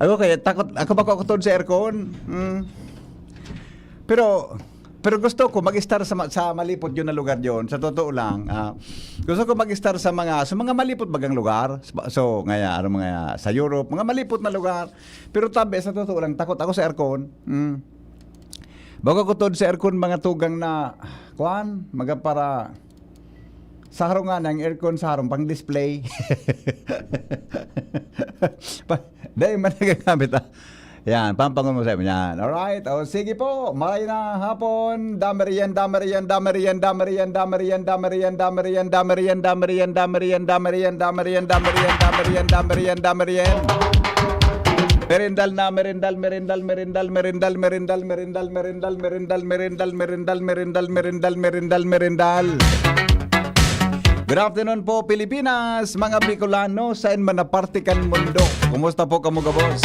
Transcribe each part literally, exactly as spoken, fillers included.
Ako kaya takot, ako ba ako tod sa aircon? Hmm. Pero, pero gusto ko mag-estar sa ma-, sa malipot yun na lugar yun. Sa totoo lang, ah, gusto ko mag-estar sa mga, sa mga malipot bagang lugar. So, ngaya, ano, mga sa Europe, mga malipot na lugar. Pero tabi, sa totoo lang, takot ako sa aircon. Hmm. Bago ko tod sa aircon, mga tugang na, kuan, mga para sa harong nga, ang aircon sa harong, pang display. Pa-, dahil man nagagamit, ah. Yan, pampangumusta mo yan. Alright, o sige po, maray na hapon. Damariyan, damariyan, damariyan, damariyan, damariyan, damariyan, damariyan, damariyan, damariyan, damariyan, damariyan, damariyan, damariyan, damariyan, damariyan, damariyan. Merendal na, merendal, merendal, merendal, merendal, merendal, merendal, merendal, merendal, merendal, merendal, merendal, merendal, merendal, merendal. Good afternoon po, Pilipinas, mga Bicolano, saen man na parte kan mundo. Kumusta po kamo gabos?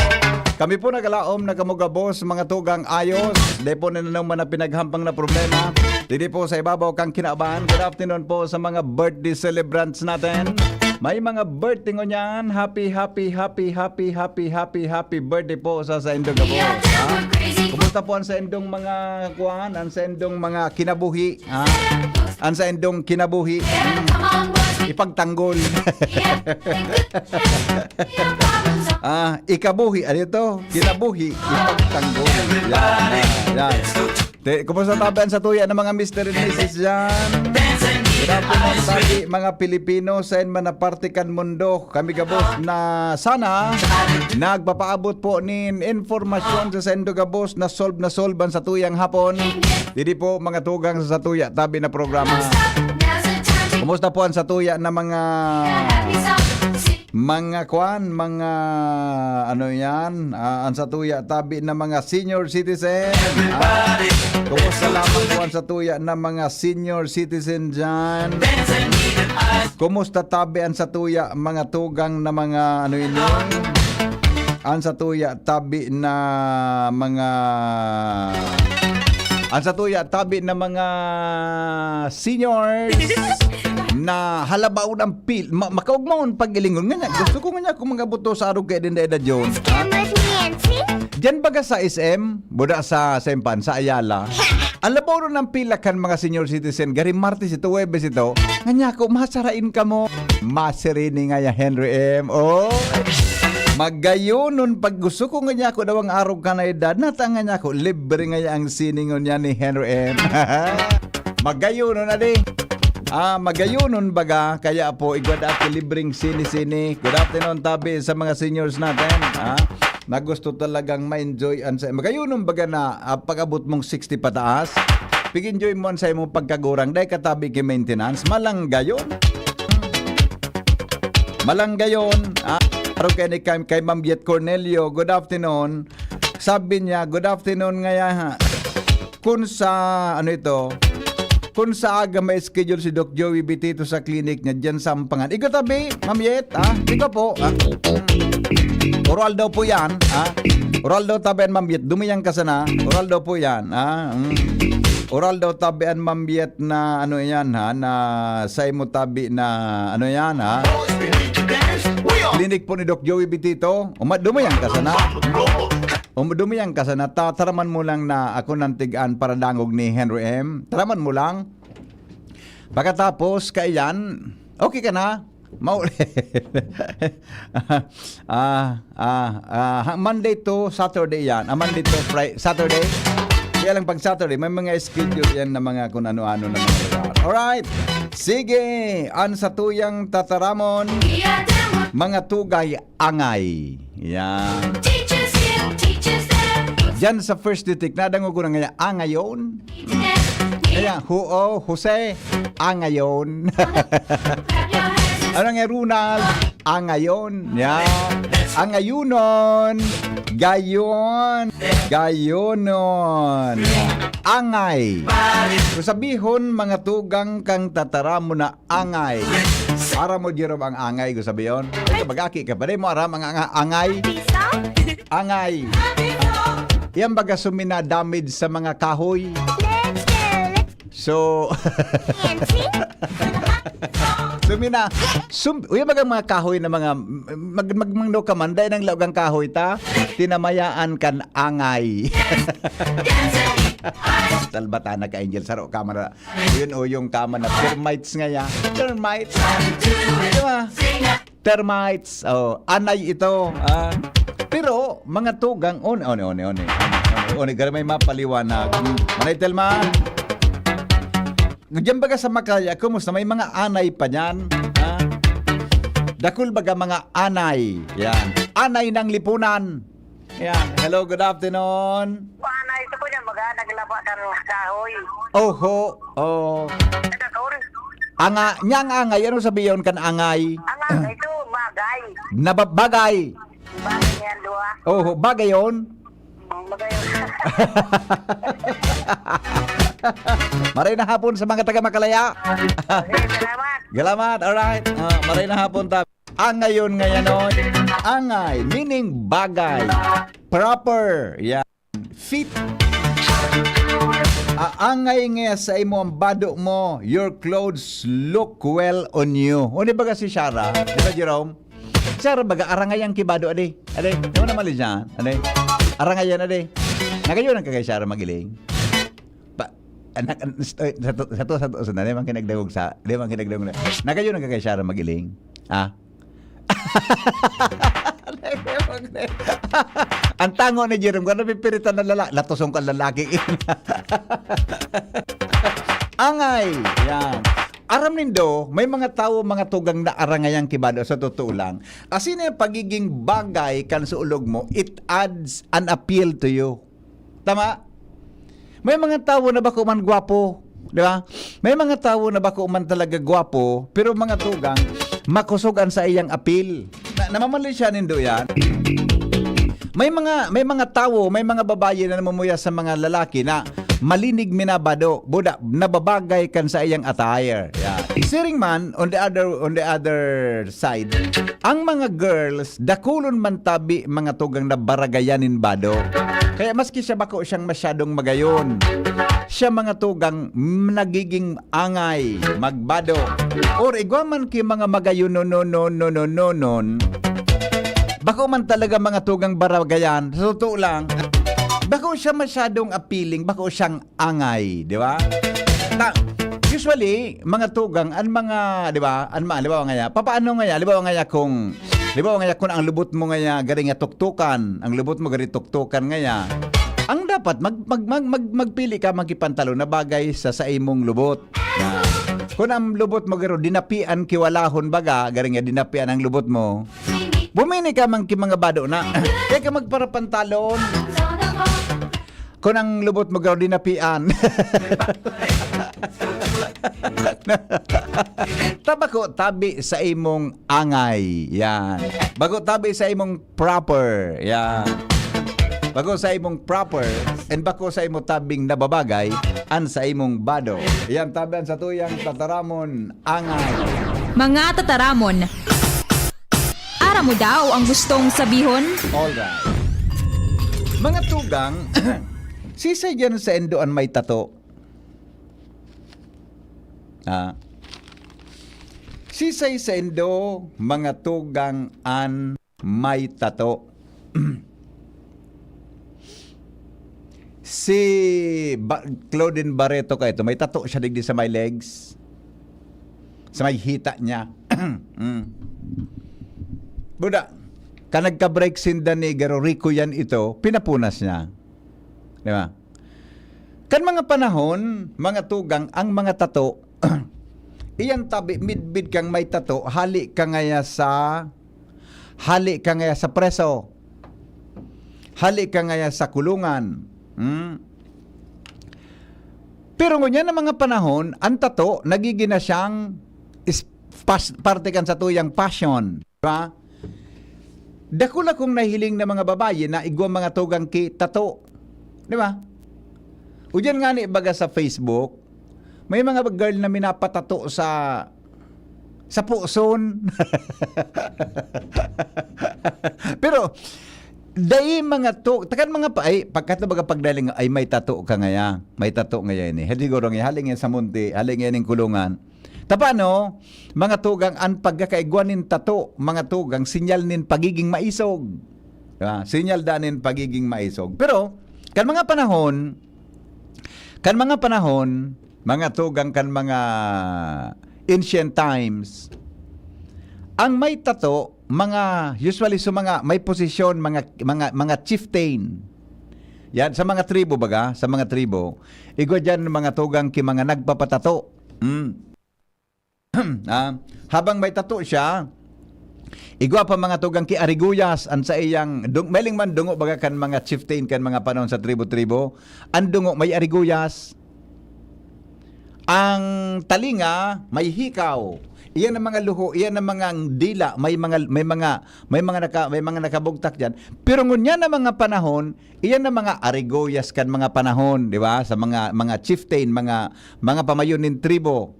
Kami po nagalaom na kamo gabos, mga tugang ayos. Di po na naman na pinaghampang na problema. Didi po sa ibabaw kang kinabahan. Good afternoon po sa mga birthday celebrants natin. May mga birthday ngunyan. Happy, happy, happy, happy, happy, happy, happy birthday po sa saindong gabos, ha? Kumusta po ang saindong mga kuwan, ang saindong mga kinabuhi, ha? Ang saindong kinabuhi, hmm, ipagtanggol. Ah, ikabuhi, ano ito? Kinabuhi, ipagtanggol. Yan, yan, yan. Te, kumusta tabi an satuya na mga Mister and Missus diyan? Good afternoon, tabi, mga Pilipino, saen man na parte kan mundo. Kami gabos na sana nagpapaabot po nin informasyon sa saindo gabos na solve na solve an satuyang hapon. Didi po, mga tugang sa satuya, tabi na programa. Kumusta po an satuya na mga mga kwan, mga ano yan, ah, an satuya tabi na mga senior citizen, ah? Kumusta lamang po an satuya na mga senior citizen diyan? Kumusta tabi an satuya mga tugang na mga ano ini? An satuya tabi na mga, an satuya tabi na mga seniors na halabaon ang pil-, ma-, makaugmaon pag-ilingon. Nga niya, gusto ko nga niya kung mga buto sa arog kaya din na edad yun. Scam like Nancy? Diyan baga sa S M, buda sa Sempan, sa Ayala. Alabaw ron ang pila kan mga senior citizen. Gari Martes ito, Huwebes ito. Nga niya ako, masarain ka mo. Masirini nga ya, Henry M. Oh. Magayonon pag gusto ko nga niya ako daw ang arog ka na edad. Natanga niya ako, libre nga ya ang siningon niya ni Henry M. Magayonon, adi. Ah, magayonon baga, kaya po, igwa dati libreng sini-sini. Good afternoon, tabi sa mga seniors natin. Ah, na gusto talagang ma-enjoy an sa, magayonon baga na, ah, pag-abot mong sixty pataas, pig-enjoy mo an sa imong pagkagurang, dahil katabi ki maintenance, malanggayon. Malanggayon, ah, araw kay ni kay, kay Ma'am Yet Cornelio, good afternoon. Sabi niya, "Good afternoon ngaya, ha." Kun sa, ano ito, kun sa aga may schedule si Doc Joey Bitito sa clinic niya diyan sa Ampangan. Ikaw tabi, Ma'am Yet, ha? Ikaw po, ha? Oral daw po yan, ha? Oral daw tabi an Ma'am Yet. Dumiyang ka sana. Oral daw po yan, ha? Mm. Oral daw tabi an Ma'am Yet na, ano yan, ha? Na sa imo tabi na, ano yan, ha? Clinic po ni Doc Joey Bitito. Uma-, dumiyang ka sana. Um, dumiyang ka sana, ta-, taraman mo lang na ako nang tigaan para dangog ni Henry M. Taraman mo lang. Pagkatapos, kaiyan, okay ka na? Mau-, ah, ah, ah, ha-, Monday to Saturday yan. Ah, Monday to Fri-, Saturday. Kaya lang pag Saturday, may mga schedule yan na mga kung ano-ano na mga lugar. Alright. Sige, ang satuyang tataramon, mga tugay angay. Yan. Teachers here, teachers there. Diyan sa first detect, nadangog ko na nga, angayon. Kaya, huo, Jose, angayon. Ano nga, Ronald? Angayon. Yan. Angayunon. Gayon. Gayonon. Angay. Kung sabihon, mga tugang kang tataramon na angay. Aram mo, Jerome, ang angay, gusto sabi yun? Ito, mag-aki ka pa. Di mo aram ang anga-, angay? Angay. Yan baga sumina damage sa mga kahoy. So, Sumina. Sum, uy, bagang mga kahoy na mga, mag, mag, magno ka man, dahil ng laog ang kahoy ta, tinamayaan kan angay. Salbata na ka, Angel, saro ka man na. Yun, o, yung ka man na termites nga ya. Termites. Di ba? Termites. Oh, anay ito. Ah. Pero, mga tugang, on, on, on, on, on. On, on, may mapaliwanag. Hmm. Manay Telma. Diyan baga sa Macaya, kumusta? May mga anay pa dyan? Ha? Dakul baga mga anay. Yan. Anay ng lipunan. Yan. Hello, good afternoon. Anay ito po niya, baga naglaba ng kahoy. Oho. Oh. Nagkakaon. Anga, niyang angay. Ano sabi yun kan angay? Ang angay ito, bagay. Nababagay. Bagay yan, duwa. Oho, bagay yun. Ang bagay yun. Maray na hapon sa mga taga Makalaya. Okay, salamat. Salamat. Alright. Ah, maray na hapon ta. Angayon ngayon, oy. Angay, meaning bagay. Proper. Yan. Fit. Aangay nga sa imo ang bado mo. Your clothes look well on you. O, di ba si Shara? Di ba, Jerome? Shara, baga, arangay ang kibado, adi. Adi, di mo na mali dyan. Adi, arangay yan, adi. Nagayon ang kagay Shara magiling. Pa, anak, an-, st-, oy, sa to, sa to, sa to, sa to, di man kinagdangog sa, di man kinagdangog na. Nagayon ang kagay Shara magiling. Ah? Ang tango ni Jerome, kung napipiritan na lala-, latoson ka lalaki. Angay, yan. Aram nindo, may mga tawo, mga tugang na arangay ang kibado, sa totoo lang. Asin na yung pagiging bagay kan sa ulog mo, it adds an appeal to you. Tama? May mga tawo na bako man gwapo, di ba? May mga tawo na bako man talaga gwapo, pero mga tugang, makosog an saiyang apil. Na, namamali siya nindo yan. May mga, may mga tawo, may mga babayi na namumuya sa mga lalaki na malinig minabado, buda, nababagay kan saiyang attire. Yan. Siring man, on the other, on the other side, ang mga girls, dakulon man tabi mga tugang na baragayan nin bado. Kaya maski siya bako siyang masyadong magayon, siya mga tugang, mm, nagiging angay, magbado. Or igwa man ki mga magayon, no, no, no, no, no, no, non. Bako man talaga mga tugang baragayan, sa totoo lang, bako siya masyadong appealing, bako siyang angay, di ba? Ta-, usually, mga tugang, an mga, di ba, an mga, halimbawa ngaya, papaano ngaya, halimbawa ngaya kung, halimbawa ngaya kung ang lubot mo ngaya, garing nga tuktukan, ang lubot mo garing tuktukan ngaya, ang dapat, mag, mag, mag, mag, magpili ka, magkipantalon na bagay sa, sa imong lubot. Na, kung ang lubot mo garo, dinapian, kiwalahon baga, garing nga dinapian ang lubot mo, bumini ka man ki mga bado na. Kaya ka magparapantalon. Kung ang lubot mo, garo, dinapian. Tabako, tabi sa imong angay. Yan. Bako, tabi sa imong proper. Yan. Bako sa imong proper and bako sa imo tabing nababagay an sa imong bado. Yan, tabi an sa tuyang tataramon, angay. Mga tataramon. Aram mo daw ang gustong sabihon? Alright. Mga tugang, sisay dyan sa indo an may tato? Ah. Sisay sa indo, mga tugang, an may tato? Si Ba-, Claudine Barreto kaito, may tato siya digdi sa may legs. Sa may hita niya. Mm. Buda, ka nagka-break sinda ni Garo Rico yan ito, pinapunas niya. Di ba? Kan mga panahon, mga tugang, ang mga tato, iyan tabi, midbid kang may tato, hali ka ngaya sa, hali ka ngaya sa preso. Hali ka ngaya sa kulungan. Hmm? Pero ngunyan na mga panahon, ang tato, nagiging na siyang is-, pas-, parte kan sa tuyang passion. Di ba? Dakula kong nahiling na mga babayi na igwa mga tugang ki tato. Di ba? O diyan nga ni, baga sa Facebook, may mga girl na minapatato sa, sa puson. Pero, dai mga to, takan mga pa, ay, pagkat na baga pagdaling, ay, may tato ka ngaya, may tato ngaya ini. Hali siguro nga, hali nga sa munti, hali nga ning kulungan. Ta paano, mga tugang, an pagkakaigwa nin tato, mga tugang, sinyal nin pagiging maisog. Diba? Sinyal daa nin pagiging maisog. Pero, kan mga panahon, kan mga panahon, mga tugang, kan mga ancient times, ang may tato, mga, usually, sa mga may posisyon, mga, mga, mga chieftain. Yan, sa mga tribo, baga, sa mga tribo, igwa diyan, mga tugang, ki mga nagpapatato. Mm. Ah, habang may tato siya, igwa pa, mga tugang, ki ariguyas an saiyang dung-, mahiling man dungo, baga, kan mga chieftain, kan mga panahon sa tribo-tribo. An dungo may ariguyas. Ang talinga may hikaw. Iyan ang mga luho, iyan ang mga dila, may mga, may mga, may mga naka-, may mga nakabugtak diyan. Pero ngunyan na mga panahon, iyan ang mga ariguyas kan mga panahon, di ba? Sa mga, mga chieftain, mga, mga pamayon nin tribo.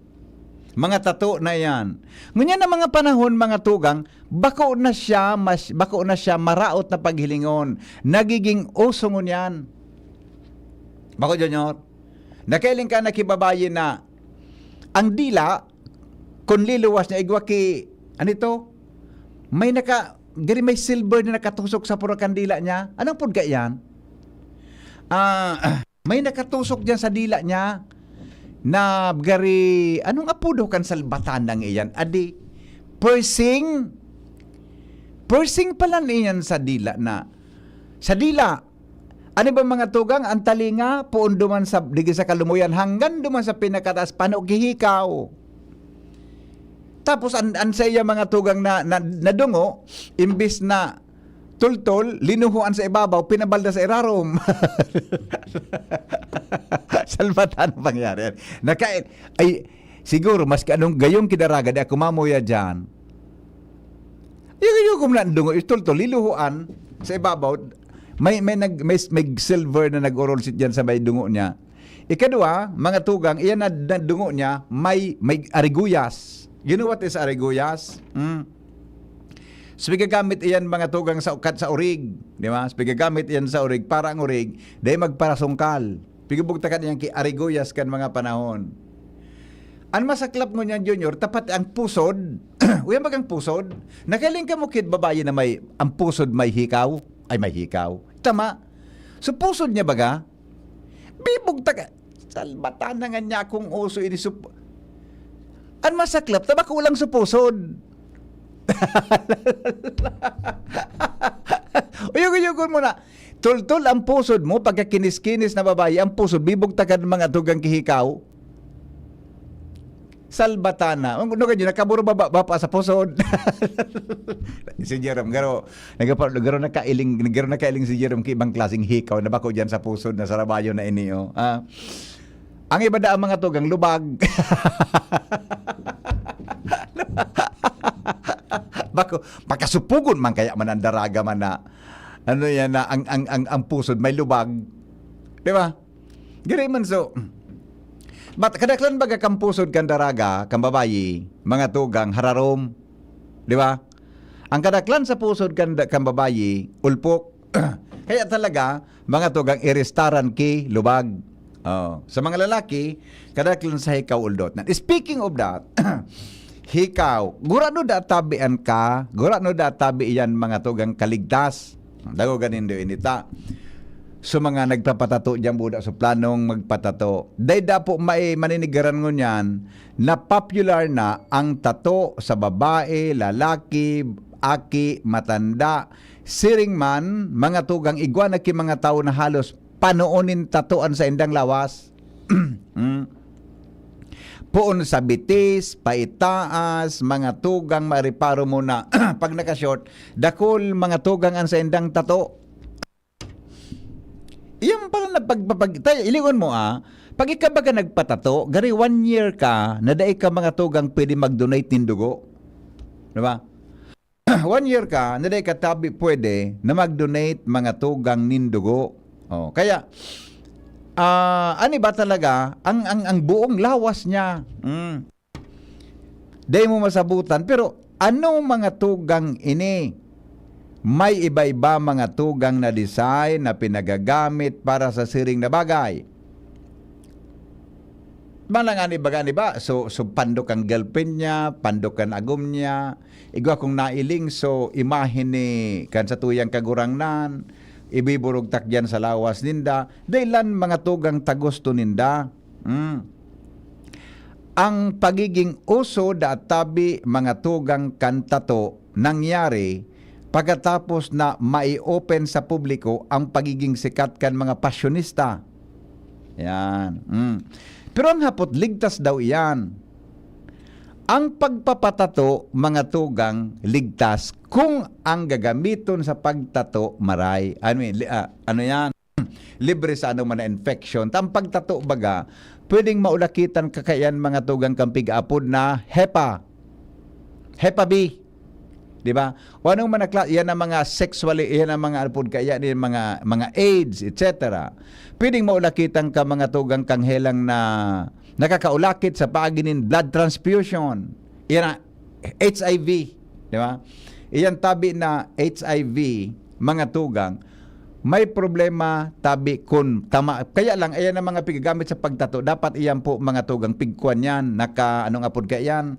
Mga tato na iyan. Ngunyan na mga panahon, mga tugang, bako na siya mas-, bako na siya maraot na paghilingon. Nagiging uso ngunyan. Bako, Junior? Nakailing ka na ki babayi na ang dila, kun liluwas niya, igwa ki, ano ito? May naka-, gari may silver na nakatusok sa puro kan dila niya. Anong pud kaiyan? Ah, may nakatusok diyan sa dila niya na gari, anong apodo kan salbatanang iyan? Adi, piercing? Piercing pala niyan sa dila na, sa dila. Ano ba, mga tugang, ang talinga, poon duman sa, digi sa kalumuyan, hanggan duman sa pinakataas, pano gihikaw. Tapos an, an saiya, mga tugang, na, na, nadungo, imbis na tultol, linuhoan sa ibabaw, pinabalda sa irarom. Salbatan ang pangyari. Nakain, ay, siguro, maski anong gayong ki daraga, di ako mamuya diyan. Yung, yung kung nadungo, itultol, liluhoan sa ibabaw, may, may, nag, may, may silver na nag-orolsit diyan sa may dungo niya. Ikadua, mga tugang, iyan na, na dungo niya, may, may ariguyas. You know what is ariguyas? Hmm? So, pigagamit iyan, mga tugang, sa ukat sa urig, di ba? So, pigagamit iyan sa urig para ang urig dai magparasungkal. Pigubugtakan iyan ki ariguyas kan mga panahon. An masaklap ngunyan, Junior, tapat ang pusod. Uyan bagang pusod? Nakaling ka mo kid babayi na may, ang pusod may hikaw? Ay, may hikaw. Tama. So, pusod niya baga? Bibugtak. Salbatan na nga niya akong uso ini sup-, an masaklap, tabako lang sa pusod. Uyog-uyogon mo na. Tultol ang pusod mo, pagkakinis-kinis na babayi, ang pusod, bibugtakan mga tugang kihikaw. Salbatana. Ang ano ka dyan, nakaburo ba, ba, ba pa sa pusod? Si Jerome, garo, nagapa-, garo nakailing, garo nakailing si Jerome ki ibang klaseng hikaw na bako dyan sa pusod na sarabayo na ini, oh. Ah, ang iba da ang mga tugang lubag. Bako, makasupugon man kaya man ang daraga man na, ano yan, na ang, ang, ang, ang pusod may lubag. Di ba? Giri man so. But kadaklan baga kan pusod kan daraga, kan babayi, mga tugang, hararom. Di ba? Ang kadaklan sa pusod kan, kan babayi, ulpok. Kaya talaga, mga tugang, irestaran ki lubag. Oh, sa mga lalaki, kadaklan sa hikaw uldot. Na, speaking of that, hikaw, gurano da tabian ka, gurano da tabi iyan, mga tugang, kaligtas. Dago ganindo inita. So, mga nagpapatato diyan, buda sa planong magpatato. Dai dapo may maninigaran ngunyan na popular na ang tato sa babae, lalaki, aki, matanda. Siring man, mga tugang, igwa na ki mga tawo na halos panoon nin tato an saindang lawas. Hmm. Poon sa bitis, paitaas, mga tugang, mareparo mo na pag naka-short, dakul, mga tugang, an saindang tato. Iyan pala na pagpapag-, tayo, ilingon mo, ah, pag ikaw baga nagpatato, gari one year ka, na dai ka, mga tugang, pwede mag-donate nin dugo. Di ba? One year ka, na dai ka tabi pwede na mag-donate, mga tugang, nin dugo. Oh, kaya, ah, ano ba talaga, ang, ang, ang buong lawas niya. Mm. Dai mo masabutan, pero ano, mga tugang, ini? May iba-iba, mga tugang, na design na pinagagamit para sa siring na bagay. Malangan ibaga ni ba? So, so pandok ang girlfriend niya, pandok ang agom niya. Igwa kong nailing, so imahe ni kan sa tuyang kagurangnan, ibiburugtak diyan sa lawas ninda. Dailan mga tugang ta gusto ninda. Mm. Ang pagiging uso da tabi mga tugang kan tato nangyari pagkatapos na mai-open sa publiko ang pagiging sikat kan mga pasyonista. Yan. Mm. Pero ang hapot, ligtas daw iyan. Ang pagpapatato, mga tugang, ligtas kung ang gagamiton sa pagtato maray. Ano yun? Li- ah, ano yan? Libre sa ano man na infection. Ta ang pagtato baga, pwedeng maulakitan ka kaiyan mga tugang kan pig-aapod na hepa. Hepa B. Di ba? O anong man na kla-, yan ang mga sexually, yan ang mga ano pod kaya, yan mga, mga AIDS, et cetera. Pwedeng maulakitan ka mga tugang kang helang na nakakaulakit sa paagi nin blood transfusion. Yan ang H I V, di ba? Iyan tabi na H I V, mga tugang, may problema tabi kun tama. Kaya lang, ayan ang mga pigagamit sa pagtato. Dapat iyan po, mga tugang, pigkuan yan. Naka, anong apod ka yan?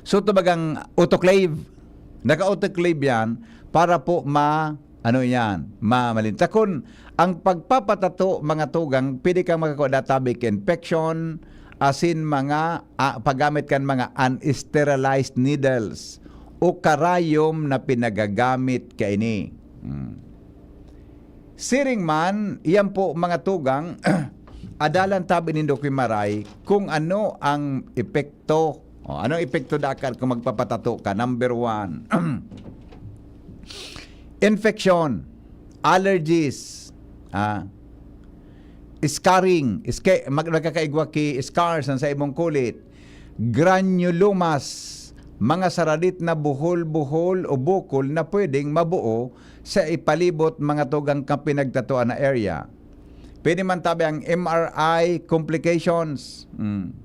So, tabagang autoclave. Naka-autoclave yan para po ma-, ano yan, ma-, malintakon. Ang pagpapatato, mga tugang, pwede kang makakua na tabi ka infection, asin mga, ah, paggamit kan mga unsterilized needles o karayom na pinagagamit kaini. Hmm. Siring man, iyan po mga tugang, adalan tabi nindo ki Maray kung ano ang epekto. O, anong epekto dakan kung magpapatato ka? Number one, infection, allergies, ah, scarring, iske-, mag-, nagkakaigwa ki scars sa imong kulit, granulomas, mga saradit na buhol-buhol o bukol na pwedeng mabuo sa ipalibot mga tugang kan pinagtatoan na area. Pwede man tabi ang M R I complications. Mm.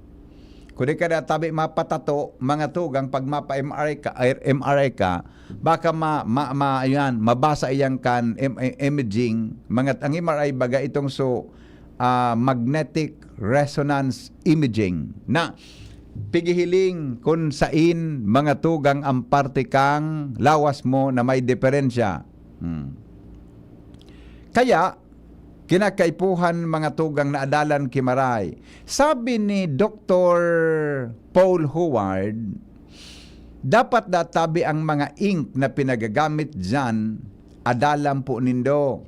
Kung di ka na tabi mapatato, mga tugang, pag mapa-M R I ka, ay, M R I ka, baka ma-, ma-, ma-, ayan, mabasa iyan kan im-, i-, imaging, mga, ang M R I baga itong so, ah, magnetic resonance imaging, na pigihiling kun sain mga tugang ang parte kang lawas mo na may diferensya. Hmm. Kaya, kinakaipuhan mga tugang na adalan ki Maray. Sabi ni Doktor Paul Howard, dapat da tabi ang mga ink na pinagagamit diyan, adalan po nindo.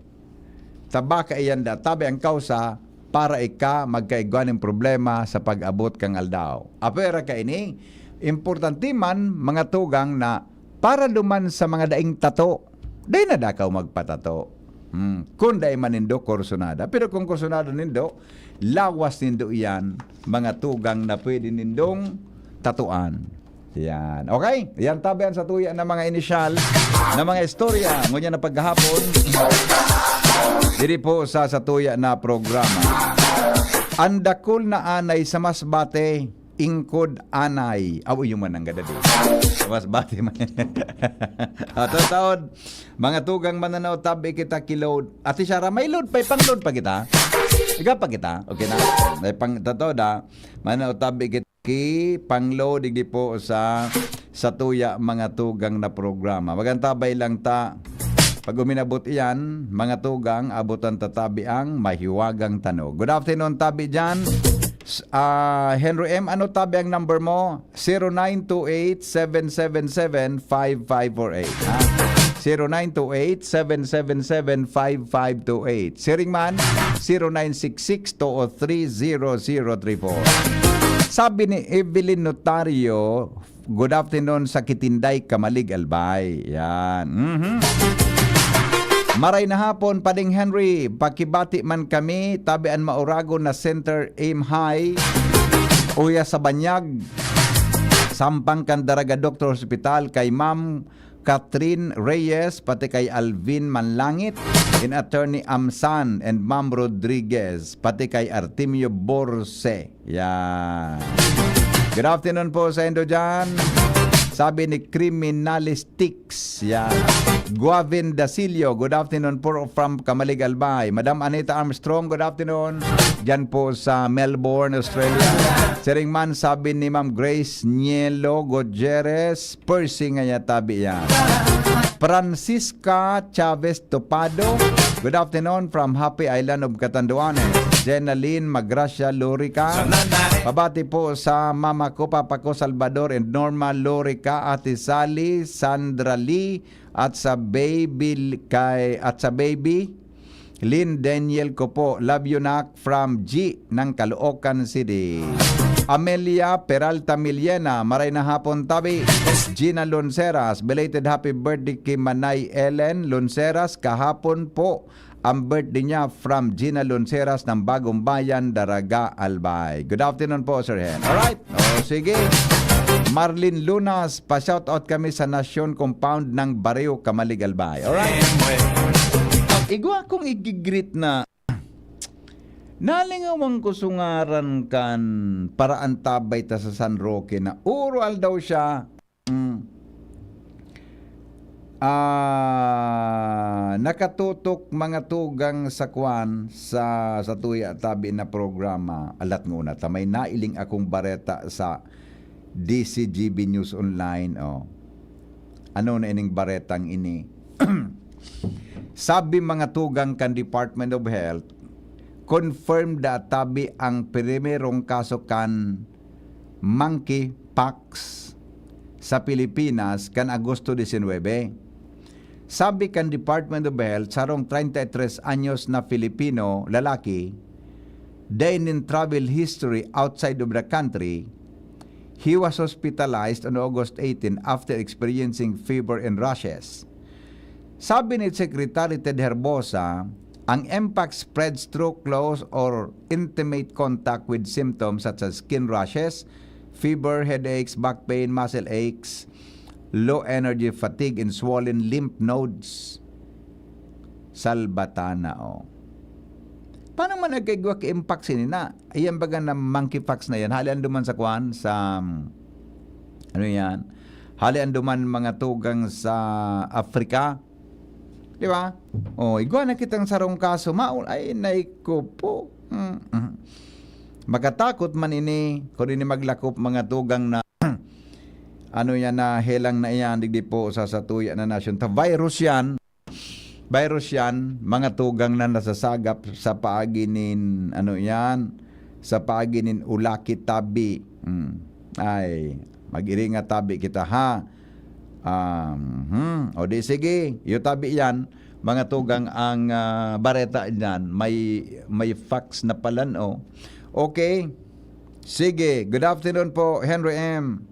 Ta baka iyan da tabi ang kausa para ika magkaigwa nin problema sa pag-abot kang aldaw. Apwera kaini, importante man, mga tugang, na para duman sa mga daing tato, dai na dakaw magpatato. Hmm, kun dai man nindo kursunada. Pero kung kursunada nindo, lawas nindo iyan, mga tugang, na pwede nindong tatuan. Yan. Okay? Yan, tabi an satuya na mga inisyal na mga istorya. Ngunyan na paghahapon, diri po sa satuya na programa. Ang dakul na anay sa Masbate, ingkod anay. Aw, iyo man ang gadadi. Sa Masbate man. Ato taon, mga tugang mananaw, tabi kita ki load. Ate Shara, may load pa, pang-load pa kita. Iga pa kita. Okay na. May pang, totoo da. Mananaw, tabi kita ki pang-load, digdi po sa, sa tuya mga tugang na programa. Magantabay lang ta. Pag uminabot iyan, mga tugang, abutan ta tabi ang mahiwagang tanog. Good afternoon, tabi dyan. S-, ah, Henry M, ano tabi ang number mo? Zero nine two eight, seven seven seven, five five four eight, ha? Zero nine two eight, seven seven seven, five five two eight. Siring man, zero nine six six two oh three zero zero three four. Sabi ni Evelyn Notario, "Good afternoon sa Kitinday, Camalig, Albay." Yan. Mhm. Maray na hapon, Pading Henry. Pakibati man kami, tabi an mauragon na Center Aim High, uya sa Banyag, sampang kan Daraga Doctor Hospital, kay Ma'am Catherine Reyes, pati kay Alvin Manlangit, in Attorney Amsan and Ma'am Rodriguez, pati kay Artemio Borse. Yan. Good afternoon po sa indo dyan. Tabi ni Criminalistics. Yan. Guavin Dasilio, good afternoon po from Camalig, Albay. Madam Anita Armstrong, good afternoon. Diyan po sa Melbourne, Australia. Siring man, sabi ni Ma'am Grace Nielo Gutierrez, Percy nga ya tabi yan. Francisca Chavez Topado, good afternoon from Happy Island of Catanduanes. Jenaline Magracia Lorica, pabati po sa mama ko, papa ko, Salvador and Norma Lorica, Ate Sally, Sandra Lee, at sa baby l-, kay, at sa baby Lynn Daniel ko po. Love you, nak, from G ng Caloocan City. Amelia Peralta Millena, maray na hapon, tabi. Gina Lonceras, belated happy birthday kay Manay Ellen Lonceras, kahapon po ang birthday niya, from Gina Lonceras ng Bagong Bayan, Daraga, Albay. Good afternoon po, Sir Hen. Alright. O, sige. Marlene Lunas, pa-shoutout kami sa Nasyon Compound ng Barrio Camalig, Albay. Alright. Igwa kong igigreet na nalingawan ko sungaran kan paraantabay ta sa San Roque na uro aldaw siya. Mm. Ah, nakatutok mga tugang sa kwan, sa, sa tuya tabi na programa. Alat nguna ta, may nailing akong bareta sa D C G B News Online, oh. Ano na ining baretang ini? Sabi mga tugang kan Department of Health, confirmed da tabi ang primerong kaso kan monkeypox sa Pilipinas kan Agosto diecinuebe. Sabi kan Department of Health, sarong treinta y tres anyos na Filipino lalaki, dai nin travel history outside of the country, he was hospitalized on August eighteen after experiencing fever and rashes. Sabi ni Secretary Ted Herbosa, ang mpox spreads through close or intimate contact with symptoms such as skin rashes, fever, headaches, back pain, muscle aches, low energy, fatigue, and swollen lymph nodes. Salbatana, oh. Paano man nagkaigwa ki mpox ini na? Iyan baga na monkeypox na yan. Hali anduman sa kwan, sa, um, ano yan? Hali anduman mga tugang sa Africa. Di ba? Oh, igwa na kitang sarong kaso. Maul-, ay, nay ko po. Mm, mm. Makatakot man ini, kung ini maglakop mga tugang na, ano yan na, helang na iyan, digdi po sa satuya na nasyon. Ta virus yan, virus yan, mga tugang na nasasagap sa paagi nin, ano yan, sa paagi nin ulaki tabi. Hmm. Ay, mag-iringa tabi kita, ha? Um, hmm. O di sige, iyo tabi yan. Mga tugang ang, ah, bareta niyan. May, may facts na pala, no? Okay. Sige. Good afternoon po, Henry M.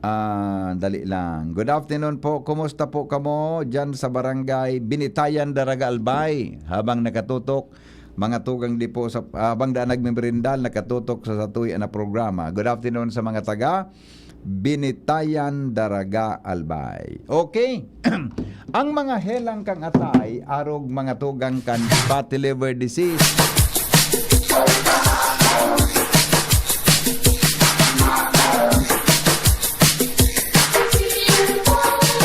Ah, dali lang. Good afternoon po. Kumusta po kamo diyan sa barangay Binitayan, Daraga, Albay? Habang nakatutok, mga tugang di po sa, habang daan nagmemerindal, nakatutok sa satuya na programa. Good afternoon sa mga taga Binitayan, Daraga, Albay. Okay. Ang mga helang kang atay, arog mga tugang kan fatty liver disease.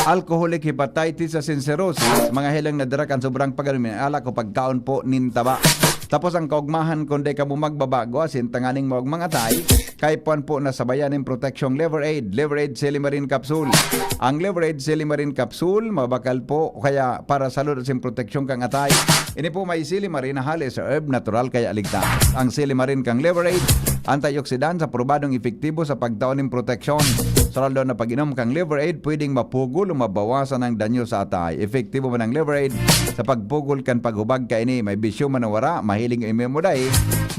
Alcoholic hepatitis asin cirrhosis, mga helang na dara kan sobrang pag-inom nin alak o pagkaon po nin taba. Tapos ang kaugmahan, kung di kamo magbabago, asin tanganing maogmang atay, kaipuhan po na sabayan nin proteksyong Liver Aid, Liver Aid Silimarin Capsule. Ang Liver Aid Silimarin Capsule, mabakal po, kaya para salud asin proteksyon kang atay. Ini po may silimarin na hali sa herb, natural kaya ligtas. Ang silimarin kang Liver Aid, antioxidant sa probadong epektibo sa pagtao nin proteksyon. Sa lalo na pag-inom kang Liver Aid, pwedeng mapugol o mabawasan ang danyo sa atay. Epektibo man ang Liver Aid sa pagpugol kan paghubag kaini. May bisyo man o wara, mahiling o imemodai,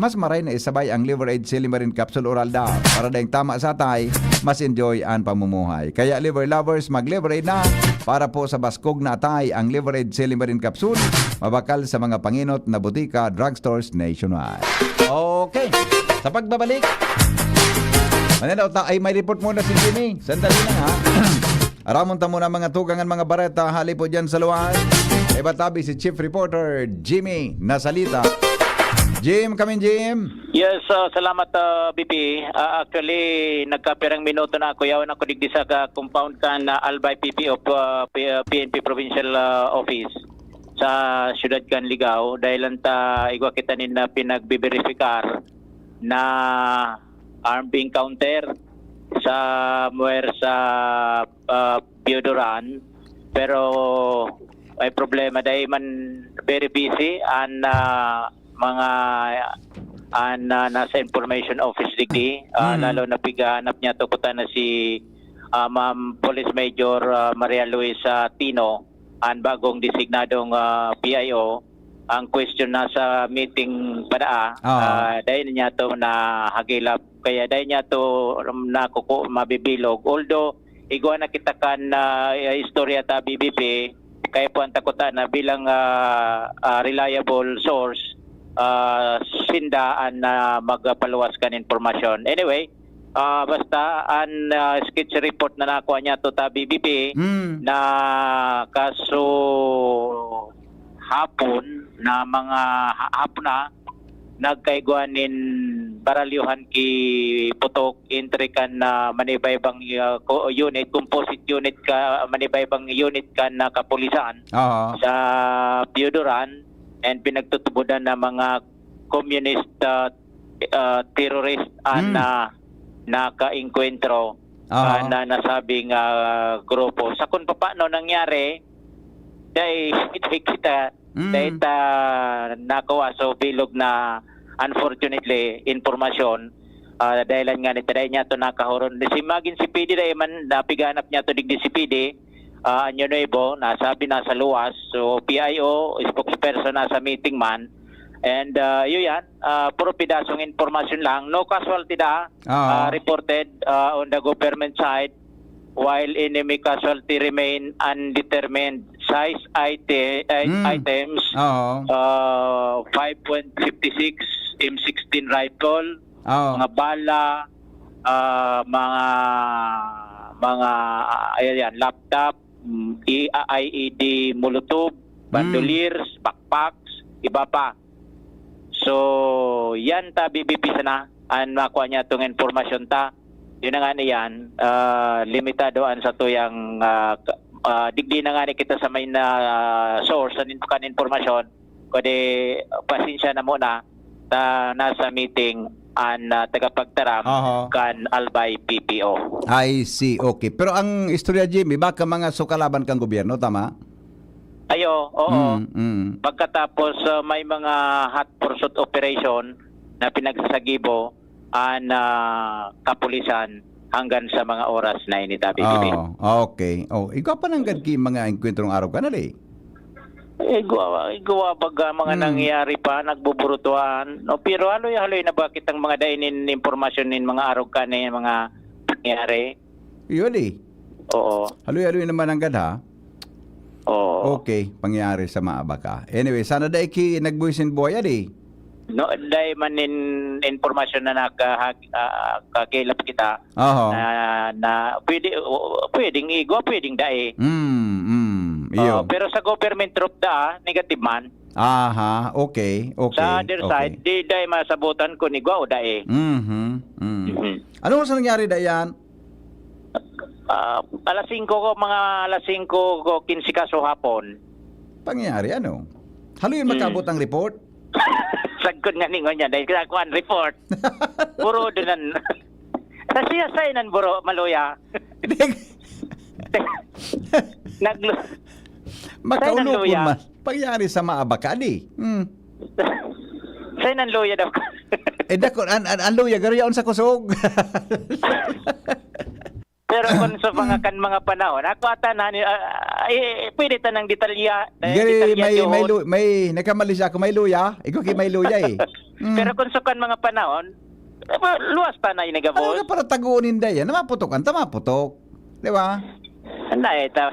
mas maray na isabay ang Liver Aid Silimarin Capsule Oral Dab. Para daing tama sa atay, mas enjoy ang pamumuhay. Kaya Liver Lovers, mag-Liver Aid na para po sa baskog na atay. Ang Liver Aid Silimarin Capsule, mabakal sa mga panginot na butika, drugstores nationwide. Okay. Sa pagbabalik, mananaw ta ay may report muna si Jimmy. Sandali lang, ha? Aramon ta muna mga tugang an mga bareta hali po diyan sa luwas. Iba tabi si Chief Reporter Jimmy Nasalita. Jim, kami Jim. Yes, uh, salamat uh, B P. Uh, actually, nagkapirang minuto na ako. Yawan ako digdi sa ka- compound kan uh, Albay P P O, uh, P- uh, P N P Provincial uh, Office sa siyudad kan Ligao. Dahil lang ta igwa kita nin na pinagbiberipikar na armed encounter sa muwer sa uh, Pioduran. Pero may problema dahil man very busy and uh, mga an ah, nasa information office digdi, ah, Mhm. lalo na pigahanap niya to kuta na si ah, Ma'am Police Major ah, Maria Luisa Tino, ang bagong designadong ah, P I O. Ang question na sa meeting pa daa, Oo. ah, dahil niya to na hagilap. Kaya dahil niya to um, nakuku mabibilog. Although igwa na kita kan ah, istorya ta B B P, kaya po ang takutan na bilang ah, ah, reliable source, ah, sinda an ah, magpaluwas kan impormasyon. Anyway, ah, basta an ah, sketch report na nakuha niya to ta B B P Mm. na kaso hapon na mga ha- hapon na nagkaigwa nin baralyuhan ki putok entre kan ah, manibaybang ah, ko- unit, composite unit ka manibaybang unit kan ah, kapulisan Oo. sa Pioduran and pinagtutubodan na mga communist ah, ah, terrorist an Hmm. ah, nakaengkwentro Aha. ah, na nasabing ah, grupo. Sa kung paano nangyari, dahil kita Mm. dahil ta nakuha so bilog na unfortunately impormasyon ah, dahilan nga nito dahil niya ito nakahuron. Si Magin si P D dahil man napiganap niya ito digdi si P D ah, Anyo Nuevo, nasabi nasa luwas. So P I O, spokesperson nasa meeting man. And uh, yun yan, uh, puro pidasong impormasyon lang. No casualty da Oo. uh, reported uh, on the government side, while enemy casualty remain undetermined. Size ite- uh, Mm. items, Oo. uh, five point five six M sixteen rifle, Oo. mga bala, uh, mga mga uh, ayan, laptop, mm, I- uh, I E D Molotov, bandoliers, backpacks, iba pa. So, yan ta B B P sana an makuha niya tong impormasyon ta. Yun na nga niyan, ah, limitado an sa tuyang ah, ka- ah, digdi na nga ni kita sa may na source an in- kan impormasyon. Kundi pasensya na muna ta nasa meeting an ah, tagapagtaram Aha. kan Albay P P O. I see. Okay. Pero ang istorya, Jimmy, baka mga sukalaban kang gobyerno, tama? Ayo, oo. Mm, mm. Pagkatapos uh, may mga hot pursuit operation na pinagsasagibo an uh, kapulisan hanggang sa mga oras na ini, Tabi Bibi. Oh, okay. Oh, igwa pa nanggad ki mga engkwentrong araw ka na, di? Igwa, igwa baga mga Hmm. nangyayari pa, nagbuburutuhan. No, pero haloy-haloy na ba kitang mga dain nin impormasyon nin mga arog ka na yung mga nangyayari? Iyo, di. Oo. Haloy-haloy naman nanggad, ha? Oo. Okay, pangyayari sa mga abaka. Anyway, sana dai ki nagbuhisin buhay, di? No, dai man nin impormasyon na naka, ah, kakilap kita Oho. na, na pwede, o- pwedeng igwa, pwedeng dai. Mm, mm. Iyo. Oo, pero sa government troop da, negative man. Aha, okay, okay. Sa other Okay. side, di dai masabutan kung igwa o dai. Mhm. Mm. Mhm. Ano sa nangyari, Dayan? Ah, alas singko ko, mga alas singko ko, kinse kaso hapon. Pangyayari, ano? Haloy Hmm. makabot ang report? Sagkod nga ningon niya, dahil kaya kuan report. Buro doon. Sa siya sa inan, buro, maluya. Naglu- Makaulupon Luya. man. Pangyayari sa mga abaka, di? Mm. Sa inan luya daw. Eh, dako, an, an, an luya, garo yaon sa kusog. Pero kung sa mga kan mga panahon, ako ata na, ni- ah, eh, pwede ta ng detalya. Eh, Gari, detalya may, yun. may, lu- may, nagkamali siya ako, may luya. Ikaw ki may luya eh. Mm. Pero kung sa kan mga panahon, eh, luwas ta na yung Ano nagabos. ka para taguon ninda yan? Na maputok, anta maputok. Di ba? Hindi, eh, ta-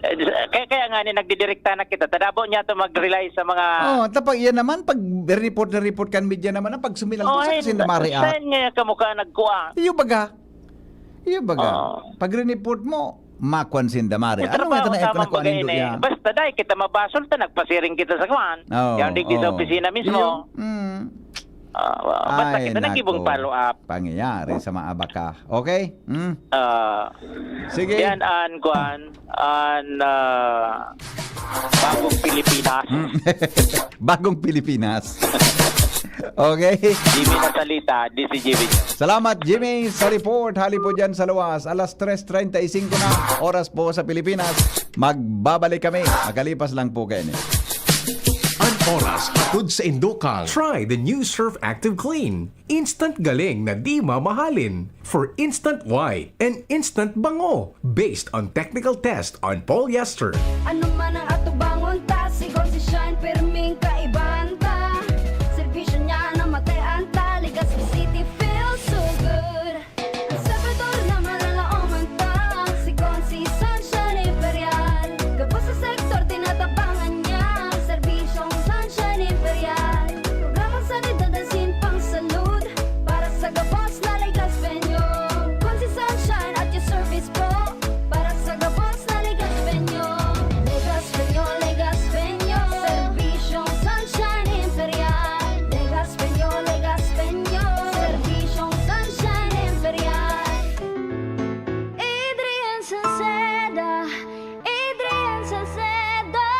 eh, kaya, kaya nga ni nagdidirekta na kita. Tadabo niya to mag-rely sa mga Oh, tapos yan naman, pag report na report kan media naman, pag sumilang Oh, ko sa ay, kasi na ma-react. Saan nga kamukha nagkuha? Iyo baga. Iyo baga. Oo. Pag report mo, makwan sinda, mare. Ano nga trabaho, ito na, tamang kunako bagay nindo ini. Yan? Basta dai kita mabasol ta, nagpasiring kita sa kwan. Oo, yan, digdi sa oo. Opisina mismo. Iyo, mm. Ah, wa-, basta Ay, kita nagibong nako. Follow up. Pangyayari sa maabaka. Okay? Hmm? Ah, Sige. Yan an kwan, an, ah, bagong Pilipinas. Hmm. Bagong Pilipinas. Okay? Jimmy na salita, di si Jimmy. Salamat, Jimmy, sa report. Hali po dyan sa luwas. Alas tres treinta y cinco na, oras po sa Pilipinas. Magbabalik kami. Makalipas lang po kayo. An oras hatod sa Indokang. Try the new Surf Active Clean. Instant galing na di mamahalin. For instant white and instant bango. Based on technical test on polyester. Ano man ang atubangon ta, sigon si Shine, pirming kaibahan ta. Serbisyo niya na matay-an ta, Legazpi City feels so good. Ang Salvador na malalaoman ta, sigon si Sunshine Imperial. Gabos sa sektor, tinatabangan niya, serbisyong Sunshine Imperial. Programang sanidad asin pangsalud, para sa gabos na Legazpeño. Kun si Sunshine at your service po, para sa gabos na Legazpeño. Legazpeño, Legazpeño. Serbisyong Sunshine Imperial. Legazpeño, Legazpeño. Serbisyong Sunshine Imperial. Adrian Salceda, Adrian Salceda.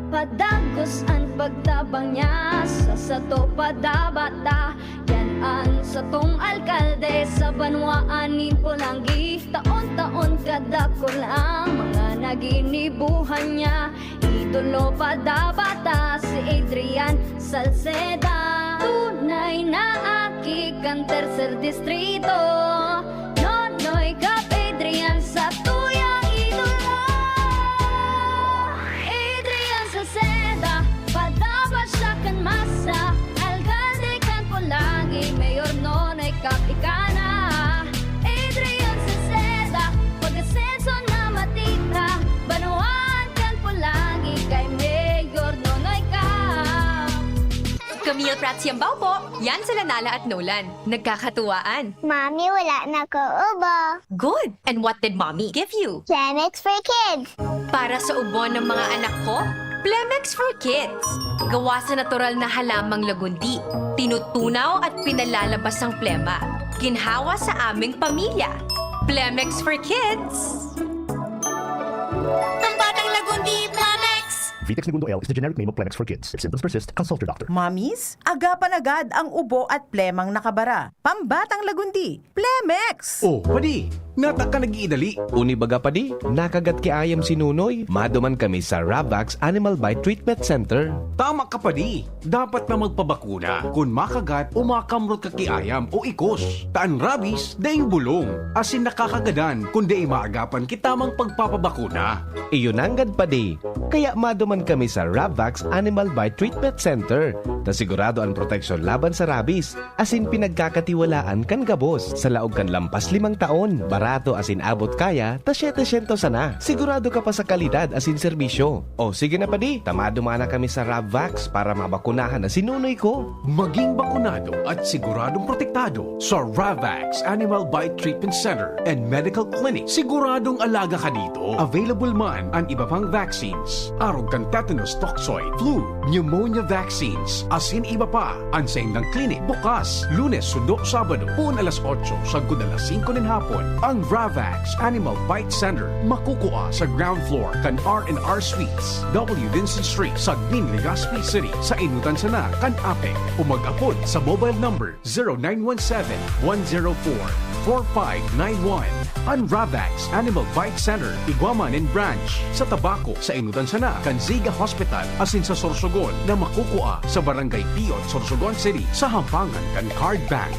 Padagos an pagtabang niya sa sato, padabata. Yan an satong alkalde sa banwaan nin Polangui. Taon-taon kadakul ang mga naginibuhan niya. Idolo padabata si Adrian Salceda. Tunay na aki kan Tercer Distrito. Nonoy Cap Adrian sa tuyang idolo. Adrian Salceda, padaba siya kan masa. Alkalde kan Polangui, Mayor Nonoy Cap ika na. Adrian Salceda, pag-asenso na matita. Banwaan kan Polangui kay Mayor Nonoy Cap. Camille Prats Yambao po. Yan sila Nala at Nolan. Nagkakatuwaan. Mami, wala na ko ubo. Good! And what did Mommy give you? Plemex for Kids. Para sa ubo ng mga anak ko, Plemex for Kids. Gawa sa natural na halamang lagundi. Tinutunaw at pinalalabas ang plema. Ginhawa sa aming pamilya. Plemex for Kids. Ang batang lagundi, Plemex! Vitex Negundo L is the generic name of Plemex for Kids. If symptoms persist, consult your doctor. Mommies, agapan agad ang ubo at plemang nakabara. Pambatang lagundi, Plemex! Oh, padi, nata ka nag-iidali. Uni baga, padi, nakagat ki ayam si Nunoy. Maduman kami sa Ravax Animal Bite Treatment Center. Tama ka, padi. Dapat na magpabakuna kun makagat o makamrot ka ki ayam o ikos. Ta an rabies, daing bulong, asin nakakagadan kun dai maagapan ki tamang pagpapabakuna. Iyo nanggad, padi. Kaya maduman kami sa Ravax Animal Bite Treatment Center, ta sigurado an proteksyon laban sa rabies. Asin pinagkakatiwalaan kan gabos. Sa laog kan lampas limang taon, barato asin abot kaya ta setecientos sana. Sigurado ka pa sa kalidad asin serbisyo. O sige na, padi, ta maduman na kami sa Ravvax para mabakunahan na si Nunoy ko. Maging bakunado at siguradong protektado sa Ravax Animal Bite Treatment Center and Medical Clinic. Siguradong alaga ka dito. Available man an iba pang vaccines, arog kan tetanus toxoid, flu, pneumonia vaccines, asin iba pa. An saindang klinik bukas Lunes sundo Sabado, poon alas otso sagkod alas singko nin hapon. Ang Ravax Animal Bite Center makukua sa ground floor kan R and R Suites, W Vincent Street, Sagmin, Legazpi City, sa inutan sana kan APEC, o mag-apod sa mobile number zero nine one seven, one zero four, four five nine one. An Ravax Animal Bite Center, igwa man nin branch sa Tabaco, sa inutan sana kan Ziga Hospital, asin sa Sorsogon na makukua sa Barangay Piot, Sorsogon City, sa hampangan kan Card Bank.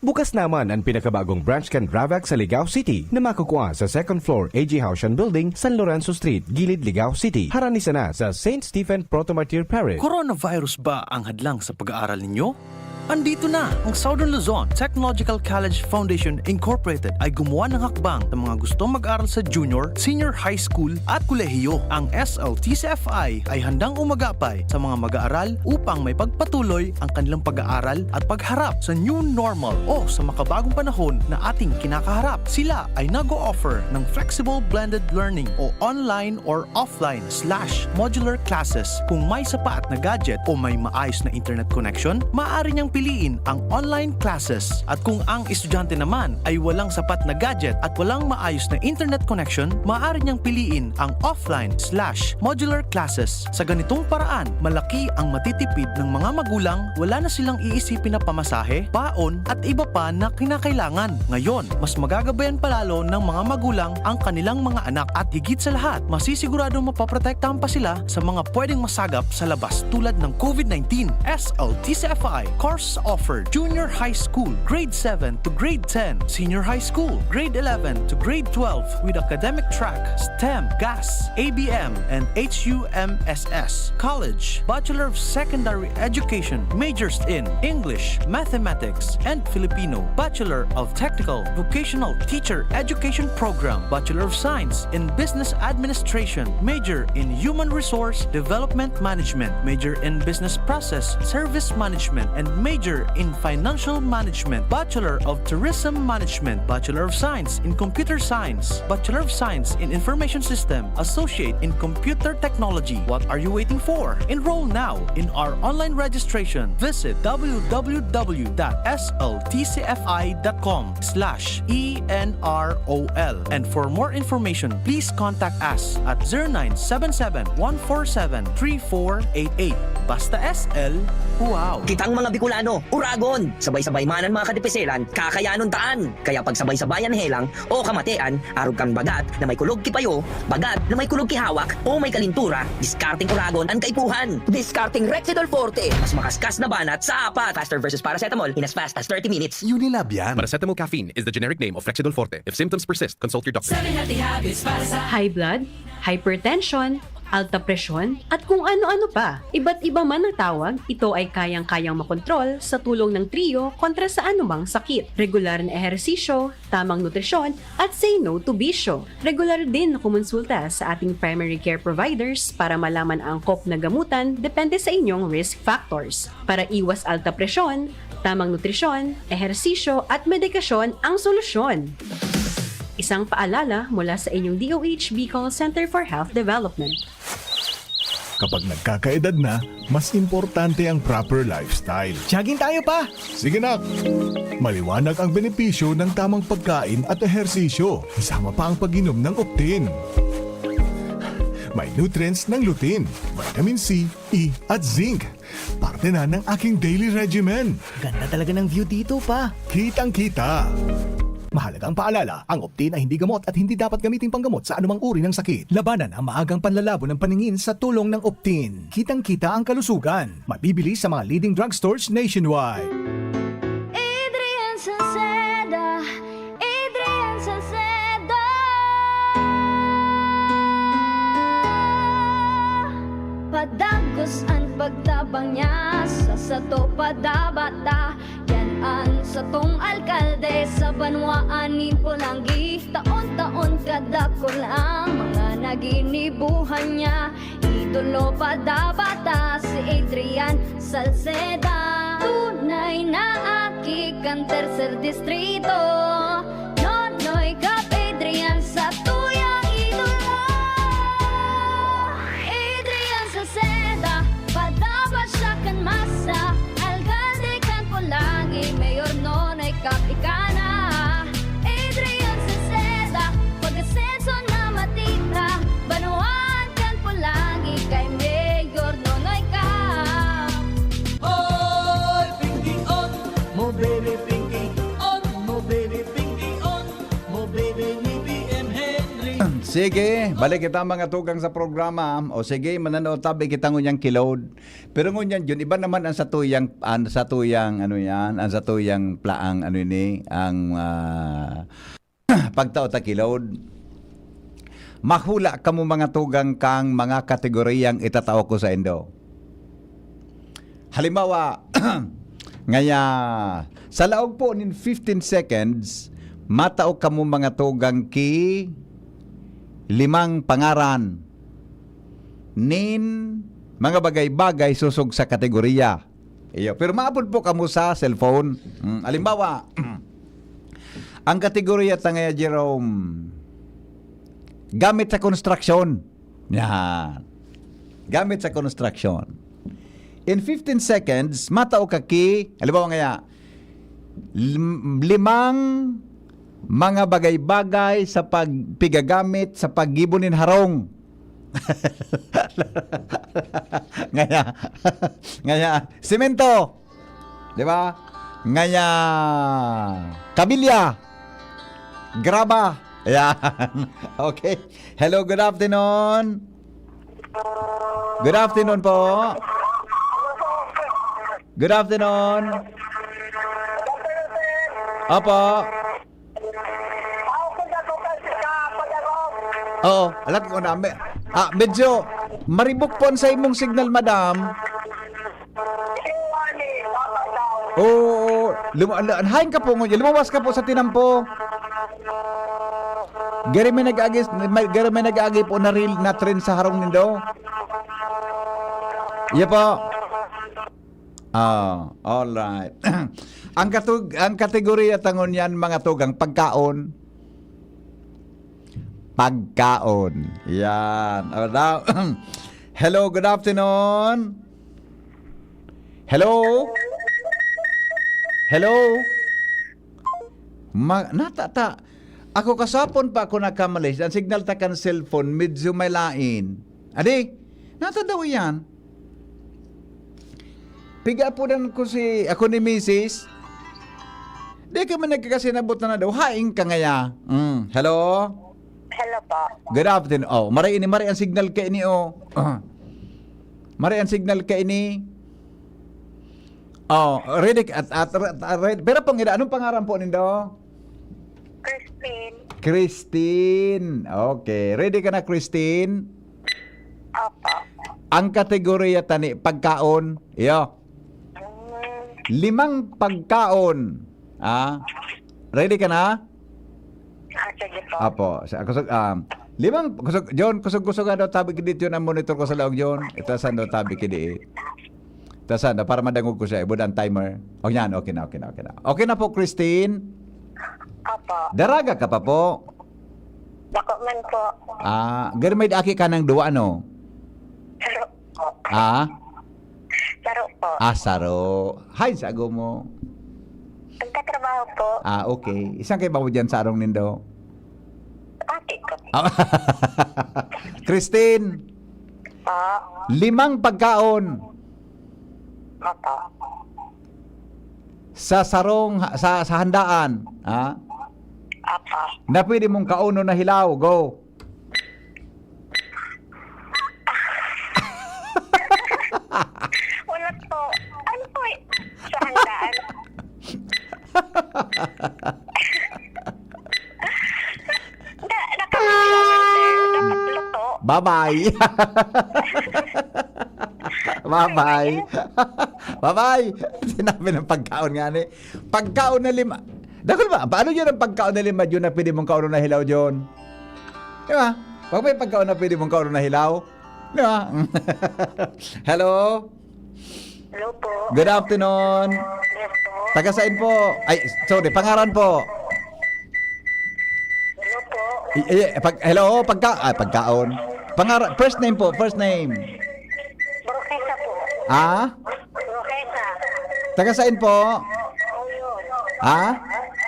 Bukas naman an pinakabagong branch kan Ravax sa Ligao City na makukua sa second floor A G Haushan Building, San Lorenzo Street, Gilid, Ligao City, harani sana sa Saint Stephen Proto Martyr Parish. Coronavirus ba ang hadlang sa pag-aaral ninyo? Andito na ang Southern Luzon Technological College Foundation Incorporated ay gumawa ng hakbang sa mga gustong mag-aral sa junior, senior high school at kolehiyo. Ang S L T C F I ay handang umagapay sa mga mag-aaral upang may pagpatuloy ang kanilang pag-aaral at pagharap sa new normal o sa makabagong panahon na ating kinakaharap. Sila ay nag-o-offer ng flexible blended learning o online or offline slash modular classes. Kung may sapat na gadget o may maayos na internet connection, maaari niyang piliin ang online classes. At kung ang estudyante naman ay walang sapat na gadget at walang maayos na internet connection, maaari niyang piliin ang offline slash modular classes. Sa ganitong paraan, malaki ang matitipid ng mga magulang, wala na silang iisipin na pamasahe, baon, at iba pa na kinakailangan. Ngayon, mas magagabayan pa lalo ng mga magulang ang kanilang mga anak at higit sa lahat, masisiguradong mapoprotektahan pa sila sa mga pwedeng masagap sa labas tulad ng COVID nineteen. S L T C F I course offered: Junior High School, Grade seven to Grade ten, Senior High School, Grade eleven to Grade twelve, with academic track, STEM, GAS, A B M, and H U M S S. College, Bachelor of Secondary Education, majors in English, Mathematics, and Filipino, Bachelor of Technical Vocational Teacher Education Program, Bachelor of Science in Business Administration, major in Human Resource Development Management, major in Business Process Service Management, and major in Financial Management, Bachelor of Tourism Management, Bachelor of Science in Computer Science, Bachelor of Science in Information System, Associate in Computer Technology. What are you waiting for? Enroll now in our online registration. Visit w w w dot s l t c f i dot com slash e n r o l. And for more information, please contact us at zero nine seven seven, one four seven, three four eight eight. Basta S L, wow! Kitang mga Bicolano, uragon! Sabay-sabay man an mga kadipiselan, kakayanon taan! Kaya pagsabay-sabayan helang o kamatean, arog kan bagat na may kulog ki payo, bagat na may kulog ki hawak, o may kalintura, diskarteng uragon an kaipuhan! Diskarteng Rexidol Forte, mas makaskas na banat sa apat! Faster versus paracetamol in as fast as thirty minutes. Unilab yan. Paracetamol caffeine is the generic name of Rexidol Forte. If symptoms persist, consult your doctor. Seven healthy habits para sa High blood, hypertension, alta presyon, at kung ano-ano pa. Iba't iba man ang tawag, ito ay kayang-kayang makontrol sa tulong ng Trio kontra sa anumang sakit. Regular na ehersisyo, tamang nutrisyon, at say no to bisyo. Regular din na kumonsulta sa ating primary care providers para malaman ang angkop na gamutan depende sa inyong risk factors. Para iwas alta presyon, tamang nutrisyon, ehersisyo, at medikasyon ang solusyon. Isang paalala mula sa inyong D O H Bicol Center for Health Development. Kapag nagkakaedad na, mas importante ang proper lifestyle. Jogging tayo, pa! Sige, nak! Maliwanag ang benepisyo ng tamang pagkain at ehersisyo, kasama pa ang pag-inom ng Optin. May nutrients ng lutein, vitamin C, E, at zinc. Parte na ng aking daily regimen. Ganda talaga ng view dito, pa. Kitang-kita. Mahalagang paalala, ang Optin ay hindi gamot at hindi dapat gamiting panggamot sa anumang uri ng sakit. Labanan ang maagang panlalabo ng paningin sa tulong ng Optin. Kitang-kita ang kalusugan. Mabibili sa mga leading drugstores nationwide. Adrian Salceda, Adrian Salceda. Padagos an pagtabang niya sa sato, padabata. Yan an satong alkalde sa banwaan nin Polangui. Taon-taon kadakul ang mga naginibuhan niya. Idolo padabata si Adrian Salceda. Tunay na aki kan Tercer Distrito. Nonoy Cap Adrian sa tuyang idolo. Adrian Salceda, padaba siya kan masa. Alkalde kan Polangui, Mayor Nonoy Cap ika na. Adrian Salceda, pag-asenso na matita. Banwaan kan Polangui kay Mayor Nonoy Cap. Oy, Pinky on, mo baby Pinky on, mo baby Pinky on, mo baby ni B M Henry. Sige, balik kita mga tugang sa programa. O sige, mananood tabi kita ngunyan ki Lord. Pero ngunyan yun, iba naman ang satuyang, ang satuyang, ano yan, ang satuyang plaang, ano ini, ang, ah, pagtao ta ki Lord. Mahula kamo mga tugang kang mga kategoriyang itatao ko saindo. Halimbawa, Ngaya, sa laog po nin fifteen seconds, matao kamo mga tugang ki limang pangaran nin mga bagay-bagay sosog sa kategoriya. Iyo. Pero maapod po kamo sa cellphone. Mm, halimbawa, ang kategoriya ta ngaya, Jerome, gamit sa konstruksyon. Yan. Gamit sa konstruksyon. In fifteen seconds, matao ka ki, halimbawa ngaya, lim- limang mga bagay-bagay sa pagpigagamit sa paggibo nin harong. Ngaya, ngaya, simento. Di ba? Ngaya, kabilya. Graba. Ayan. Okay. Hello, good afternoon. Good afternoon po. Good afternoon. Opo. Oo, alat ko na. Me- ah, medyo maribok po ang sa imong signal, madam. Oo, luma- la- hain ka po ngunyan. Lumawas ka po sa tinampo. Gari may nag-agi, may, gari may nag-agi po na reel, na trend sa harong nindo. Iya po. Ah, all right. Ang katug ang kategoriya ta ngunyan, mga tugang, pagkaon. Pagkaon. Yan. O, daw. Hello, good afternoon. Hello? Hello? Ma natata ako kasapon pa ako nakamalis. Ang signal ta kan cellphone, medyo may lain. Adi, nata daw iyan. Piga po dan ko si, ako ni misis. Di ka man nagkakasinabot na daw. Haing ka ngaya. Mm. Hello? Hello po. Good afternoon. Oh, maray ini, maray ang signal ka ini, oh. Maray ang signal ka ini. Oh, ready ka- at, at, at, at ready. Pero pong ida, anong pangaran po nindo? Christine. Christine. Okay. Ready ka na, Christine? Opo. Ang kategoriya tani, pagkaon. Iyo. Mm. Limang pagkaon. Ah? Ready ka na? Ah, sige po. Apo, sa kusog, um, limang kusog, John, kusog-kusog daw tabi kidit yun ang monitor ko sa laog, John. Itasan daw tabi kidi. Itasan daw para madangog ko siya. Ibud ang timer. O yan, okay na, okay na, okay na. Okay na po, Christine? Opo. Daraga ka pa po? Bako man po. Ah, gari may aki ka ng duwa, no? Saro po. Ah? Saro po. Ah, saro. Hay, sago mo. Nagtatrabaho po. Ah, okay. Isang kay bawo dyan sa arong nindo? Ate ko. Ah, Christine, Po. Limang pagkaon Opo. Sa sarong, sa, sa handaan, ha? Opo. Na pwede mong kaunon na hilaw. Go. Wala po. Ano po y-, sa handaan? Da-, dapat luto. Dapat luto. Bye-bye. Bye-bye. Bye-bye. Sinabi ng pagkaon nga ni. Pagkaon na lima. Dakul ba? Paano yun ang pagkaon na lima, Jun, na pwede mong kaon na hilaw, Jun? Di ba? Pag may pagkaon na pwede mong kaon na hilaw, di ba? Hello? Hello po. Good afternoon. Yes po. Taga saan po? Ay, sorry, pangaran po. Hello po. I- i- pag, hello, pagka, ah, pagkaon. Pangaran, first name po, first name. Rosesa po. Ah? Rosesa. Taga saan po? Mauyod. Ha?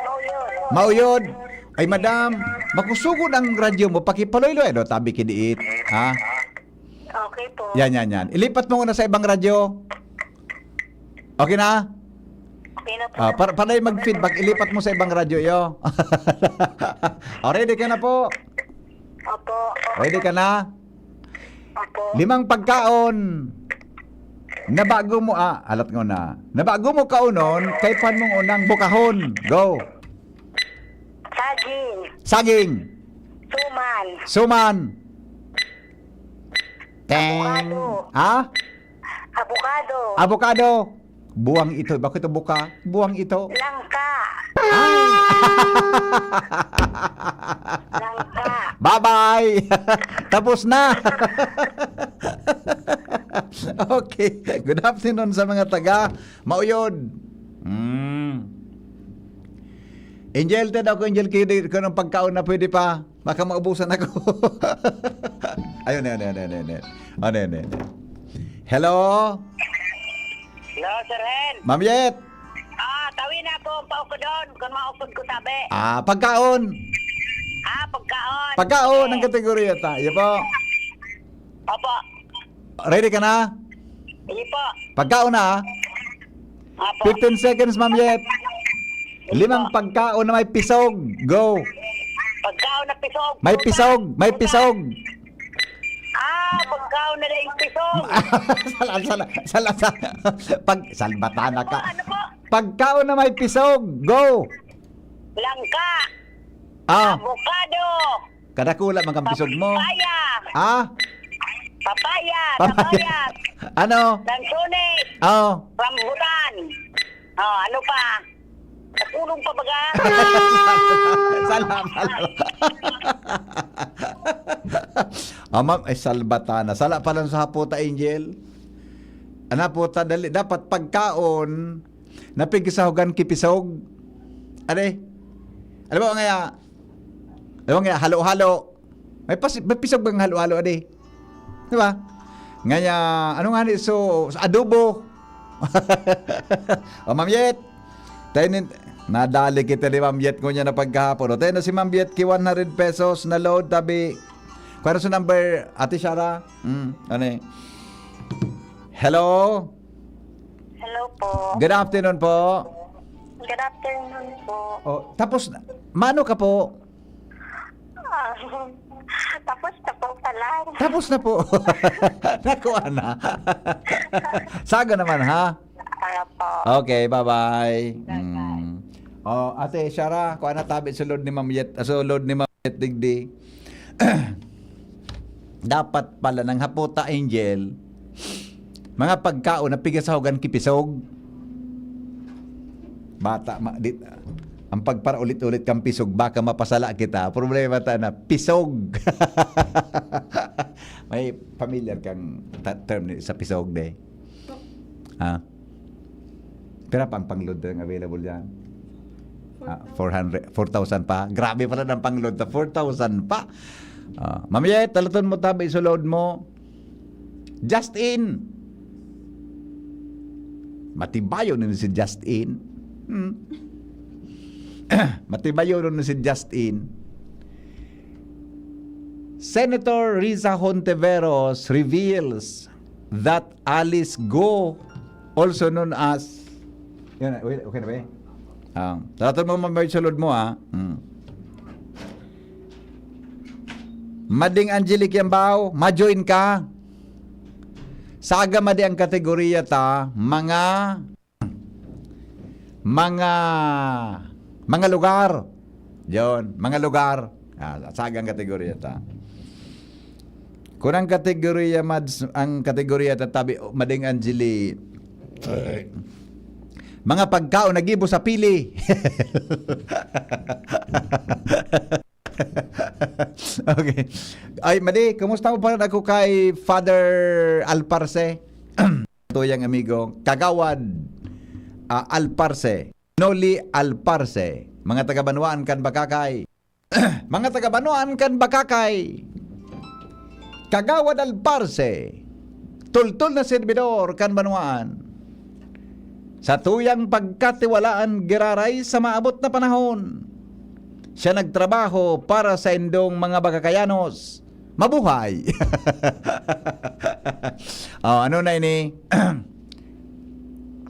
Mauyod. Mauyod. Ay, madam, makusugod ang radyo mo, pakipaloy-loy, ano, tabi kidiit. Ha? Okay po. Yan, yan, yan. Ilipat mo muna sa ibang radyo. Okay na? Okay na po. Ah, para, para mag-feedback, ilipat mo sa ibang radyo, yo. O, ready ka na po? Opo. Ready ka na? Opo. Limang pagkaon na bago mo, ah, alat ko na. Na bago mo kaunon, kay pan mong unang bukahon. Go. Saging. Saging. Suman. Suman. Teng. Avocado. Ha? Avocado. Avocado. Buwang ito. Bakit ito buka? Buwang ito. Langka. Ay! Langka. Bye-bye! Tapos na! Okay. Good afternoon sa mga taga Mauyod. Mm. Angel, ted ako, Angel, kidi, kung anong pagkaon na pwede pa. Baka maubusan ako. Ayun, ayun, ayun, ayun, ayun. Ano yun, ayun? Hello? Hello, Sir Hen. Ma'am Yet? Ah, tawi na ako ang paukudon, kung maukod ko tabi. Ah, pagkaon. Ah, pagkaon. Pagkaon ang kategorya ta. Iyo po. Opo. Ready ka na? Sige po. Pagkaon na, ah. Opo. fifteen seconds, Ma'am Yet. Limang pagkaon na may pisog. Go. Pagkaon na pisog. May pisog, may pisog. Ah, pagkaon na daing pisog. Sala, sala, sala, sala. Pag, salbatana ka. Ano po? Pagkaon na may pisog. Go. Langka. Ah, Avocado. kadakula man kang pisog mo. Papaya. Ah, Papaya. Papaya. Papaya. Ano? Lansones. Oh. Rambutan. Oh, ano pa? Nakulong pa baga? Sala, sala. Ah, ma'am, ay, salbatana. Sala pa lang sa haputa, Angel. Ano, haputa, dali. Dapat pagkaon, napigsahugan kipisog. Ade? Alam mo, ngaya, alam mo, ngaya, halo-halo. May, pas, may pisog bang halo-halo, ade? Di ba? Ngaya, ano nga ni, so, sa adobo. O, Ma'am Yet, tayo nin, nadali kita ni Ma'am Yet ngunyan na pagkahapon. O, tayo na si Ma'am Yet, ki one hundred pesos na load, tabi. Kung ano sa number, Ate Shara? Mm, ano eh? Hello? Hello po. Good afternoon po. Good afternoon po. Oh, tapos, mano ka po? Ah, tapos na po pala. Tapos na po. Nakuha na. Saga naman, ha? Para po. Okay, bye-bye. Bye-bye. Mm. Oh, Ate Shara, kung ano tabi sulod ni Ma'am Yet, ah, sulod ni Ma'am Yet digdi. Dapat pala nang haputa, Angel, mga pagkaon na pigasahogan kipisog. Bata, ma, di, ang pagparaulit-ulit kang pisog, baka mapasala kita. Problema ta na, pisog. May familiar kang ta, term ni, sa pisog, de? Ha? Pira pa ang pangload ang available dyan? Ah, four hundred, four thousand pa? Grabe pala ng pangload na four thousand pa. Ah, Ma'am Yet, talaton mo tabi, isulod mo. Just in. Matibayo na si Just in. Hmm. Matibayo na si Just in. Senator Risa Hontiveros reveals that Alice Go, also known as, yun, wait, okay na ba eh? Ah, talatod mo, Ma'am Marcelo, mo, ah. Hmm. Mading Angelic Yambao, ma-join ka. Saga madi ang kategorya ta, mga, mga, mga lugar. Yon, mga lugar. Ah, saga ang kategorya ta. Kung ang kategorya, mads, ang kategorya ta tabi, Mading Angeli, mga pagkaon na gibo sa pili. Okay. Ay, Madi, kumusta mo pa rin ako kay Father Alparse? Tuyang amigo, Kagawad, ah, Alparse, Noli Alparse, mga taga-Banwaan kan Bakakay. Mga taga-Banwaan kan Bakakay. Kagawad Alparse, tultol na serbidor kan Banwaan. Sa tuyang pagkatiwalaan giraray sa maabot na panahon, siya nagtrabaho para sa indong mga Bakakayanos. Mabuhay! Oh, ano na ini?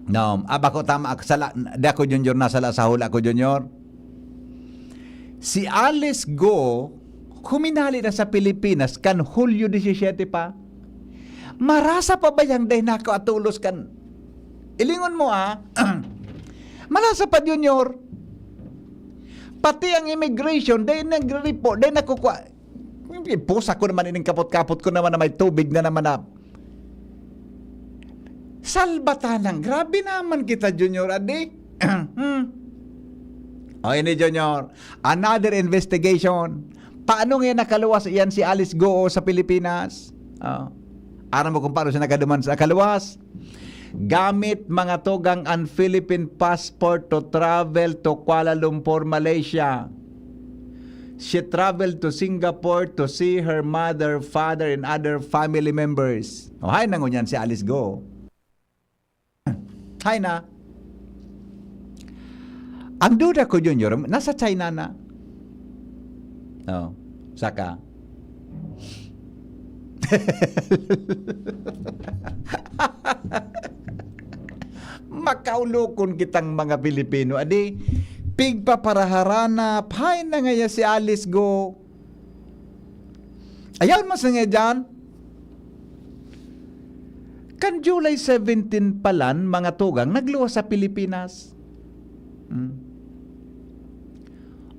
No, ah, bako tama, ak-, sala, di ako, Junior, nasala sa hula ko, Junior. Si Alice Go, huminali na sa Pilipinas kan Hulyo disisiyete pa. Marasa pa ba yang dai nako atulos kan? Ilingon mo, ah. Marasa pa, Junior. Pati ang immigration, dai nagre-report, dai nakukua. Pusa ko naman ining kapot-kapot ko naman na may tubig na naman na. Salbatanan. Grabe naman kita, Junior, adi. Hmm. O, ini, Junior. Another investigation. Paano nga nakaluwas iyan si Alice Goo sa Pilipinas? O. Aram mo kung paano siya nakaduman sa kaluwas? Gamit mga tugang an Philippine passport to travel to Kuala Lumpur, Malaysia. She traveled to Singapore to see her mother, father, and other family members. O, hay na ngunyan si Alice Goo. Hay na. Ang duda ko, Junior, nasa China na. O, saka. Makaulokon kitang mga Pilipino. Adi, pigpaparaharana, hay na ngaya si Alice Goo. Ayaw mas nga dyan. Kan July seventeen palan, mga tugang, nagluwas sa Pilipinas. Hmm.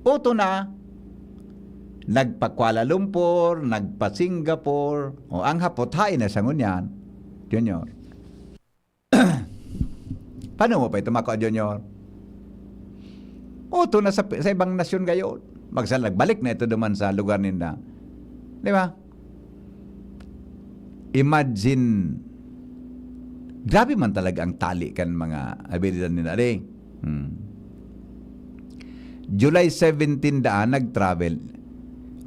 Uto na, nagpa-Kuala Lumpur, nagpa-Singapore, o ang hapot, hain na sa ngunyan, Junior. Paano mo pa ito makua, Junior? Uto na sa, sa ibang nasyon gayon. Magsa-, nagbalik na ito duman sa lugar ninda. Di ba? Imagine, grabe man talaga ang tali kan mga abilidad nila, di? Hmm. July seventeen daan nag-travel.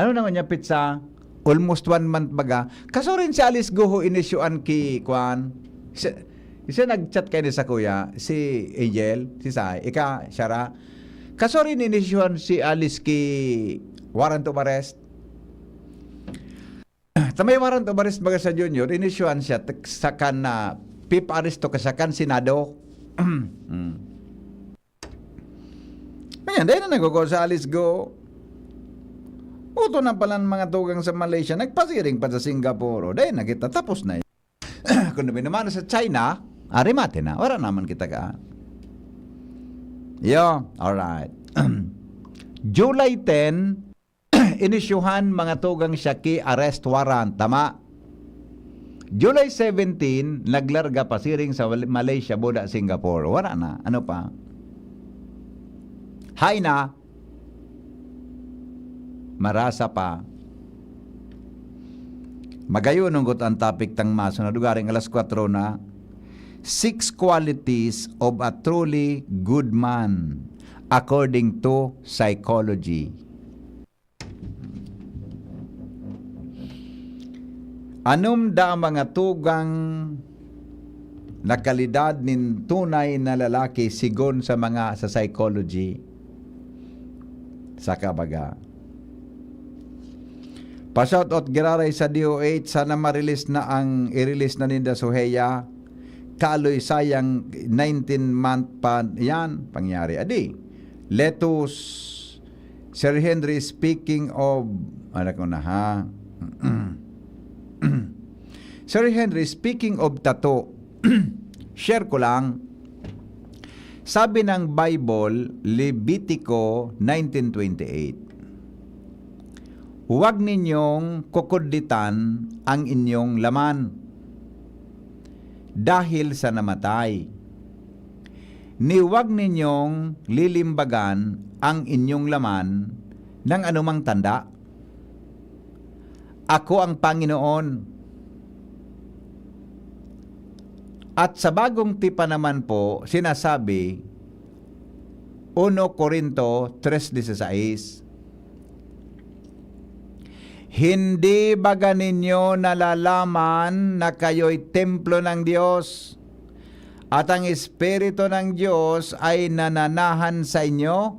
Ano naman niya, pizza? Almost one month baga. Kasurin si Alice Goo inisyu an ki, kwan, si, si nag-chat kayo ni sa kuya, si Angel, si Sai, ika, Shara. Kasurin inisyuhan si Alice ki warrant of arrest. Sa may warrant of arrest baga sa Junior, inisyuhan siya, t-, sa kan na pip-aresto ka sa kan Senado. Hmm. Ngayon, dahil na nagkukuha sa Alice Goo. Uto na pala ang mga tugang sa Malaysia, nagpasiring pa sa Singapore. O, dahil na kita, tapos na yun. Kung naman naman sa China, arimate na. Wala naman kita ka. Yo, alright. July ten, inisyuhan mga tugang siya ki arrest warrant. Tama? July seventeen, naglarga pasiring sa Mal-, Malaysia, Buda, Singapore. Wala na. Ano pa? Hay na. Marasa pa. Magayon unggot ang topic tang masunod, ugaring alas kwatro na. Six qualities of a truly good man according to psychology. Anom da ang mga tugang na kalidad nin tunay na lalaki sigon sa mga sa psychology? Saka baga. Pa-shoutout giraray sa D O H, sana ma-release na ang i-release na ninda Suheya. Kaloy sayang nineteen month pa yan, pangyari. Adi, Letus, Sir Henry, speaking of, ano ko na ha? Sir Henry, speaking of tattoo, share ko lang. Sabi ng Bible, Levitico nineteen twenty-eight, "Huwag ninyong kukuditan ang inyong laman dahil sa namatay, ni huwag ninyong lilimbagan ang inyong laman ng anumang tanda. Ako ang Panginoon." At sa Bagong Tipan naman po, sinasabi, uno Corinto tres dieciséis, "Hindi baga ninyo nalalaman na kayo'y templo ng Dios, at ang Espiritu ng Dios ay nananahan sa inyo?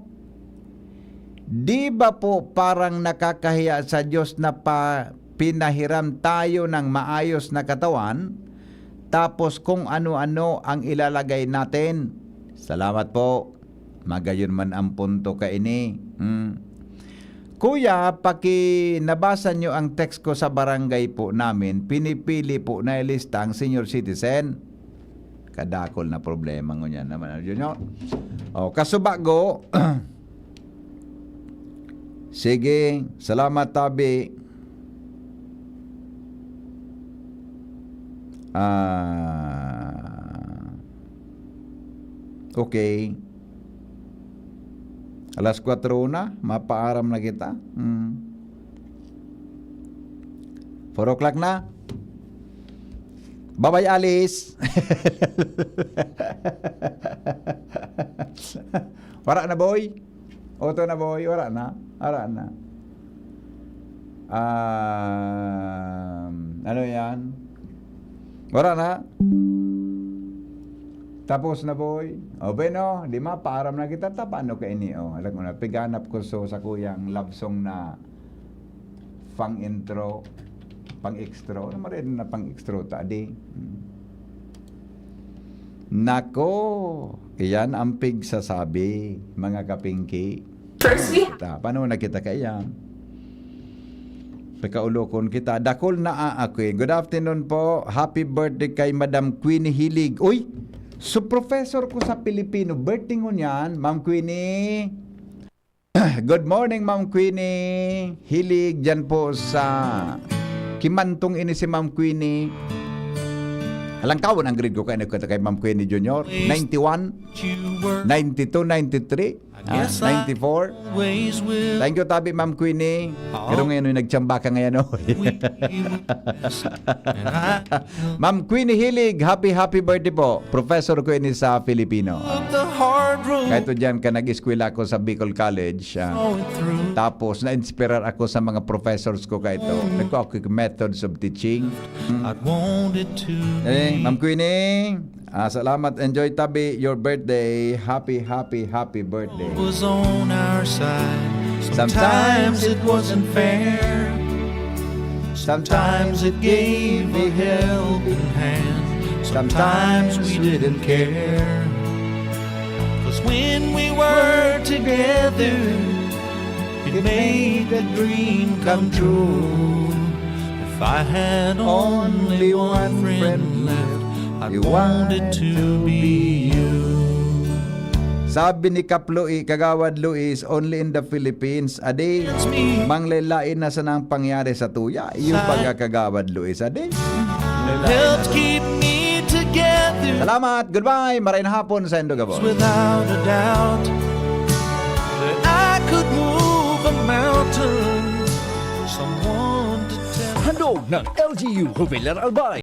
Di ba po parang nakakahiya sa Dios na pa-, pinahiram tayo ng maayos na katawan, tapos kung ano-ano ang ilalagay natin?" Salamat po. Magayon man ang punto kaini. Hmm. Kuya, paki nabasa nyo ang text ko sa barangay po namin, pinipili po na ilista ang senior citizen. Kadakol na problema ngunyan naman, ano yun, no? O, kasubago. Sige, salamat, tabi. Ah, Okay. Alas kwatro na, mapaaram na kita. Hmm. Four o'clock na. Bye-bye, Alice. Wala na, boy. Oto na, boy. Wala na. Wala na. Um, ano yan? Wala na. Tapos na, boy. O, bueno, di ma, paaram na kita. Ta, paano ka ini, o? Alam mo na, piganap ko so, sa kuyang love song na pang-intro, pang-extra. Ano mo rin na pang-extra ta, di? Hmm. Nako, iyan ang pigsasabi, mga kapingki. First, we Ta, paano na kita kaiyan? Pagkaulokon kita. Dakol na aako eh. Good afternoon po. Happy birthday kay Madam Queenie Hilig. Uy, so professor ko sa Pilipino. Birthday ngunyan, Ma'am Queenie. Good morning, Ma'am Queenie. Hilig dyan po sa Kimantong ini si Ma'am Queenie. Alangkawon ang grade ko kay, kay Ma'am Queenie Junior. Ninety-one, ninety-two, ninety-three, ah, ninety-four. Thank you, tabi, Ma'am Queenie. Pero ngayon, yung nagtsamba ka ngayon, oh. Ma'am Queenie Hilig, happy, happy birthday po. Professor ko ini sa Filipino. Kahit to dyan ka nag-eskwela ako sa Bicol College, ah, tapos na-inspirar ako sa mga professors ko kahit to. Nagko ako methods of teaching. Eh, Ma'am Queenie, ah, salamat. Enjoy tabi your birthday. Happy, happy, happy birthday. Was on our side. Sometimes it wasn't fair. Sometimes it gave a helping hand. Sometimes we didn't care. 'Cause when we were together, it made the dream come true. If I had only one friend left, I wanted to be you. Sabi ni Kap Louie, Kagawad Luis, only in the Philippines. Adi, manglain-lain na sana ang pangyari sa tuya. Yung pagkakagawad Luis, adi. Helps keep me together. Salamat. Goodbye. Maray na hapon sa Indo Gabos. Without a doubt that I could move a mountain. Someone to tell Handog ng L G U Jubilar Albay.